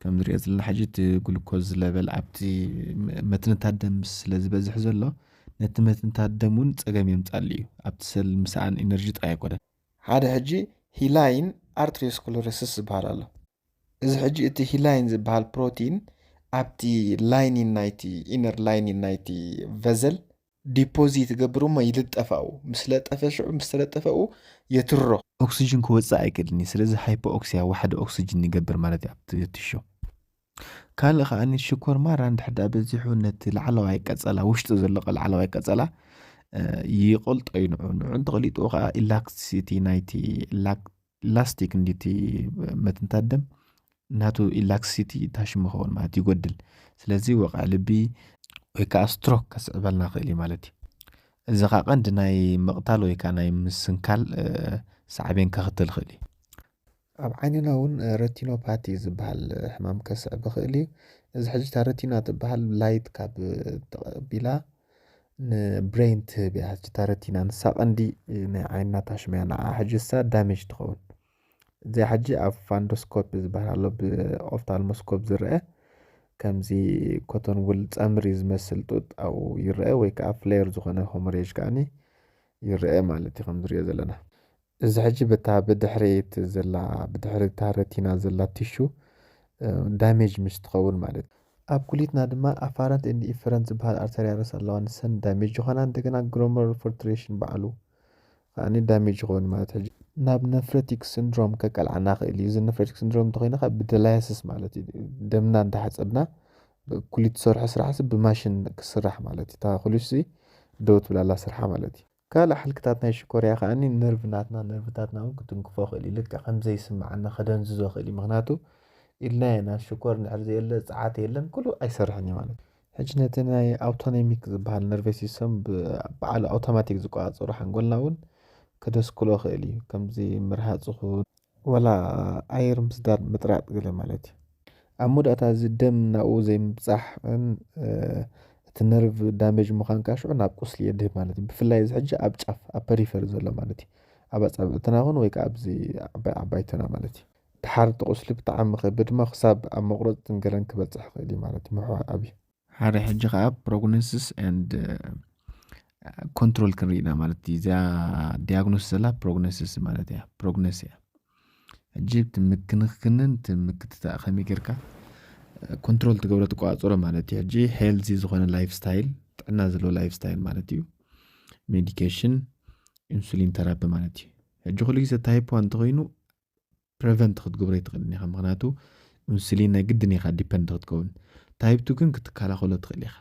ከም ንሪኦ ዘለና ሕጂ እቲ ግሉኮዝ ለቨል ኣብቲ መ-፣ መትንታት ደም ስለ ዝበዝሕ ዘሎ ነቲ መትንታት ደም እውን ፀገም የምፃሉ እዩ። ኣብቲ ሰል ምሰኣን ኢነርጂ ጥራይ ኣይኮነን። ሓደ ሕጂ ሂላይን ኣርትሪዮስክለሮሲስ ዝበሃል ኣሎ። እዚ ሕጂ እቲ ሂላይን ዝበሃል ፕሮቲን ኣብቲ ላይኒን ናይቲ ኢነር ላይኒን ናይቲ ቨዘል ዲፖዚት ይገብር እሞ ይልጠፍ ኣብኡ። ምስ ለጠፈ ሽዑ ምስ ተለጠፈ ኣብኡ የትሮ። ኦክሲጅን ክወፅእ ኣይክእልን እዩ። ስለዚ ሃይፖኦክሲያ ዋሕዲ ኦክሲጅን ይገብር ማለት እዩ ኣብቲ ቲሹ። ካልእ ከኣ ሽኮር ማራ እንድሕር ደኣ በዚሑ ነቲ ላዕለዋይ ቀጸላ ውሽጢ ዘሎ ላዕለዋይ ቀጸላ ይቆልጦ እዩ ንዑ። ንዑ እንተቐሊጥዎ ከኣ ኢላክሲቲ ናይቲ ላክ-፣ ላስቲክ እንዲቲ መትንታት ደም ናቱ ኢላክሲቲ ታሽሙ ይኸውን ማለት ይጎድል። ስለዚ ወቕዒ ልቢ ወይ ከኣ ስትሮክ ከስዕበልና ክእል እዩ ማለት እዩ። እዚ ከኣ ቀንዲ ናይ ምቕታል ወይ ከኣ ናይ ምስንካል ሳዕቤን ከኽትል ይኽእል እዩ። ኣብ ዓይንና እውን ረቲኖፓቲ ዝበሃል ሕማም ከስዕብ ይኽእል እዩ። እዚ ሕጂ እታ ረቲና ትበሃል ላይት ካብ ተቐቢላ ንብሬን ትህብ እያ። ሕጂ እታ ረቲና ንሳ ቀንዲ ናይ ዓይንና ታሽሙ እያ። ንዓ ሕጂ እሳ ዳሜጅ ትኸውን። እዚኣ ሕጂ ኣብ ፋንዶስኮፕ ዝበሃል ኣሎ፣ ብኦፍታልሞስኮፕ ዝረአ ከምዚ ኮቶን ውል ጸምሪ ዝመስል ጡጥ ኣብኡ ይረአ፣ ወይ ከዓ ፍሌር ዝኾነ ሆሞሬጅ ከዓኒ ይረአ ማለት እዩ፣ ከም ዝሪኦ ዘለና። እዚ ሕጂ በታ ብድሕሪት ዘላ፣ ብድሕሪ እታ ረቲና ዘላ ቲሹ ዳሜጅ ምስ ትኸውን ማለት እዩ። ኣብ ኩሊትና ድማ ኣፋረንት ኤንድ ኢፈረንት ዝበሃል ኣርተሪያልስ ኣለዋ። ንሰን ዳሜጅ ይኾና። እንደገና ግሎመሩላር ፊልትሬሽን ባዕሉ ከኣኒ ዳሜጅ ይኸውን ማለት ሕጂ ናብ ነፍረቲክ ሲንድሮም ከቀልዓና ክእል እዩ። እዚ ነፍረቲክ ሲንድሮም እንተኮይኑ ከዓ ብደላያስስ ማለት እዩ። ደምና እንዳሓፀብና ኩሊት ትሰርሖ ስራሕ ሲ ብማሽን ክስራሕ ማለት እዩ። እታ ኩሊት ሲ ደው ትብላላ ስርሓ ማለት እዩ። ካልእ ሓልክታት ናይ ሽኮርያ ከኣኒ ነርቭ ናትና፣ ነርቭታትና እውን ክትንክፎ ክእል እዩ። ልክዕ ከም ዘይስምዓና ከደንዝዞ ክእል እዩ። ምክንያቱ ኢልና ኢና ሽኮር እንድሕር ዘየለ ጸዓት የለን፣ ኩሉ ኣይሰርሕን እዩ ማለት እዩ። ሕጂ ነቲ ናይ ኣውቶኖሚክ ዝበሃል ነርቨስ ሲስተም ብ-፣ በዓሉ ኣውቶማቲክ ዝቆጻጸሩ ሓንጎልና እውን ከደስክሎ ክእል እዩ። ከምዚ ምርሃጽ ይኹን ወላ ኣየር ምስዳድ ምጥራጥ ገለ ማለት እዩ። ኣብ መወዳእታ እዚ ደም ናብኡ ዘይምብጻሕን፣ እ፣ እቲ ነርቭ ዳሜጅ ምዃን ከዓ ሽዑ ናብ ቁስሊ የድህብ ማለት እዩ። ብፍላይ እዚ ሕጂ ኣብ ጫፍ፣ ኣብ ፐሪፈሪ ዘሎ ማለት እዩ። ኣብ ኣጻብዕትና ይኹን ወይ ከዓ ኣብዚ ዓባይ ዓባይቶና ማለት እዩ። ድሓር እቲ ቁስሊ ብጣዕሚ ክኸብድ እሞ ክሳብ ኣብ መቑረጽትን ገለን ክበጽሕ ይኽእል እዩ ማለት እዩ። ምሕዋይ ኣብዩ። ሓደ ሕጂ ከዓ ፕሮግኖሲስ ኤንድ ኮንትሮል ክንርኢ ኢና ማለት እዩ። እዚኣ ዲያግኖስ ዘላ ፕሮግኖሲስ ማለት እያ። ፕሮግኖስ እያ። ሕጂ እቲ ምክንክንን እቲ ምክትታእ ከመይ ጌርካ ኮንትሮል ትገብሮ ትቆጻጸሮ ማለት እዩ። ሕጂ ሄልዚ ዝኾነ ላይፍ ስታይል፣ ጥዕና ዘለዎ ላይፍ ስታይል ማለት እዩ። ሜዲኬሽን፣ ኢንሱሊን ተራፒ ማለት እዩ። ሕጂ ኩሉ ግዜ ታይፕ ዋን እንተኾይኑ ፕሪቨንት ክትገብሮ ኣይትኽእልን ኢኻ። ምክንያቱ ኢንሱሊን ናይ ግድን ኢኻ ዲፐንድ ክትከውን። ታይፕ ቱ ግን ክትከላኸሎ ትኽእል ኢኻ።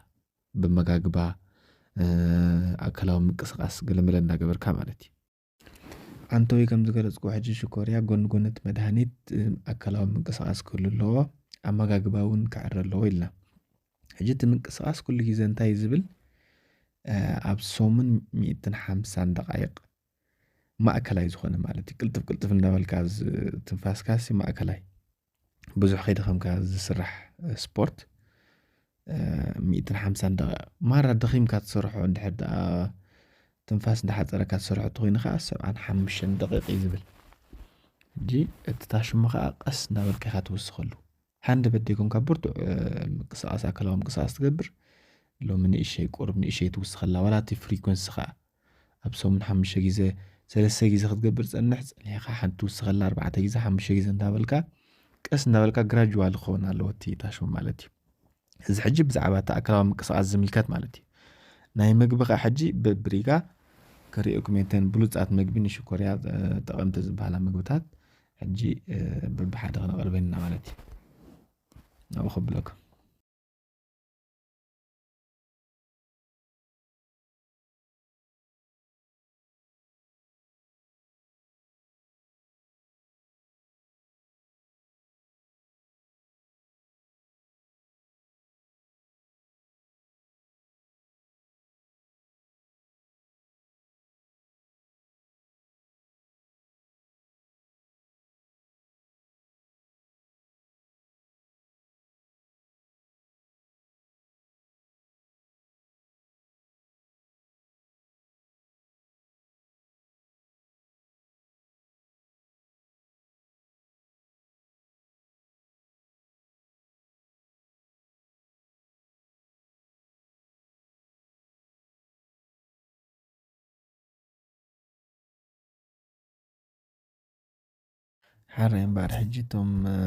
ብመጋግባ፣ እ፣ ኣካላዊ ምንቅስቃስ ገለመለ እንዳገበርካ ማለት እዩ። ኣንቶይ ከም ዝገለጽኩ ሕጂ ሽኮርያ ጎኒ ጎኒ እቲ መድሃኒት፣ እ፣ ኣካላዊ ምንቅስቃስ ክህሉ ኣለዎ፣ ኣመጋግባ እውን ክዕረ ኣለዎ ኢልና። ሕጂ እቲ ምንቅስቃስ ኩሉ ግዜ እንታይ እዩ ዝብል? እ፣ ኣብ ሰሙን ሚእትን ሓምሳን ደቃይቕ ማእከላይ ዝኾነ ማለት እዩ። ቅልጥፍ ቅልጥፍ እንዳበልካ ዝ-፣ ትንፋስካ ሲ ማእከላይ። ብዙሕ ከይደኸምካ ዝስራሕ ስፖርት፣ እ፣ ሚእትን ሓምሳን ደቂቕ። ማራ ደኺምካ ትሰርሖ እንድሕር ደኣ ትንፋስ እንዳሓጸረካ ትሰርሖ እንተኾይኑ ኸዓ ሰብዓን ሓሙሽተን ደቂቕ እዩ ዝብል። ሕጂ እቲ ታሽሙ ኸዓ ቀስ እንዳበልካ ኢኻ ትውስኸሉ። ሃንደበት ደይኮንካ ብርቱዕ፣ እ፣ ምንቅስቃስ፣ ኣካላዊ ምንቅስቃስ ትገብር። ሎሚ ንእሸይ፣ ቁሩብ ንእሸይ ትውስኸላ፣ ዋላ እቲ ፍሪኮንሲ ኸዓ ኣብ ሰሙን ሓሙሽተ ግዜ፣ ሰለስተ ግዜ ክትገብር ጸንሕ፣ ጸኒሕካ ሓንቲ ትውስኸላ፣ ኣርባዕተ ግዜ፣ ሓሙሽተ ግዜ እንዳበልካ፣ ቀስ እንዳበልካ ግራጁዋል ክኸውን ኣለዎ እቲ ታሽሙ ማለት እዩ። እዚ ሕጂ ብዛዕባ እቲ ኣካላዊ ምንቅስቃስ ዝምልከት ማለት እዩ። ናይ ምግቢ ኸዓ ሕጂ በብሪጋ ከርእየኩም እየ፣ እተን ብሉጻት ምግቢ ንሽኮርያ፣ እ፣ ጠቐምቲ ዝበሃላ ምግብታት ሕጂ፣ እ፣ በብሓደ ክነቕርበን ኢና ማለት እዩ። ናብኡ ከብለኩም። ሓራይ እምበኣር ሕጂ እቶም፣ እ፣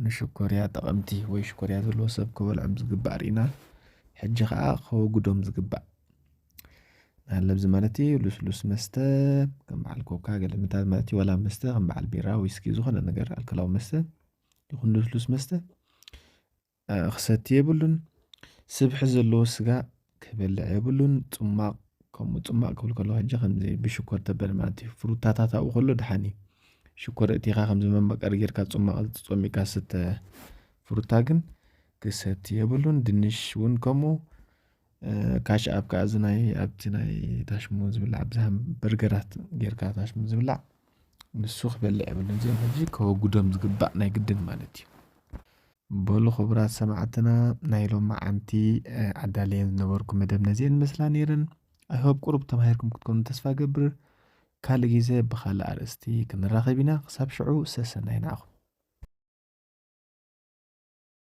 ንሽኮርያ ጠቐምቲ ወይ ሽኮርያ ዘለዎ ሰብ ክበልዖም ዝግባእ ርኢና፣ ሕጂ ኸዓ ከወግዶም ዝግባእ ኣለብዚ ማለት እዩ። ልስሉስ መስተ ከም በዓል ኮካ ገለ ምታት ማለት እዩ፣ ዋላ መስተ ከም በዓል ቢራ፣ ዊስኪ፣ ዝኾነ ነገር ኣልኮላዊ መስተ ይኹን ልስሉስ መስተ እ፣ ክሰቲ የብሉን። ስብሒ ዘለዎ ስጋ ክበልዕ የብሉን። ጽማቕ፣ ከምኡ ጽማቕ ክብል ከለኹ ሕጂ ከምዚ ብሽኮር ተበል ማለት እዩ። ፍሩታታት ኣብኡ ከሎ ደሓን እዩ። ሽኮር እቲኻ ከምዚ መመቀሪ ጌርካ ጽማቕ ጸሚቕካ ዝስተ ፍሩታ ግን ክሰቲ የብሉን። ድንሽ እውን ከምኡ። እ፣ ካሽ ኣፕ ከኣ እዚ ናይ ኣብቲ ናይ ታሽሙ ዝብላዕ፣ ኣብዚ ሃም በርገራት ጌርካ ታሽሙ ዝብላዕ ንሱ ክበልዕ የብሉን። እዚኦም ሕጂ ከወግዶም ዝግባእ ናይ ግድን ማለት እዩ። በሉ ክቡራት ሰማዕትና፣ ናይ ሎማዓንቲ፣ እ፣ ኣዳልየን ዝነበርኩ መደብ ነዚአን መስላ ነይረን። I hope ቁሩብ ተማሂርኩም ክትኮኑ ተስፋ ገብር። ካልእ ግዜ ብኻልእ ኣርእስቲ ክንራኸብ ኢና። ክሳብ ሽዑ ሰሰናይ ንዓኹም።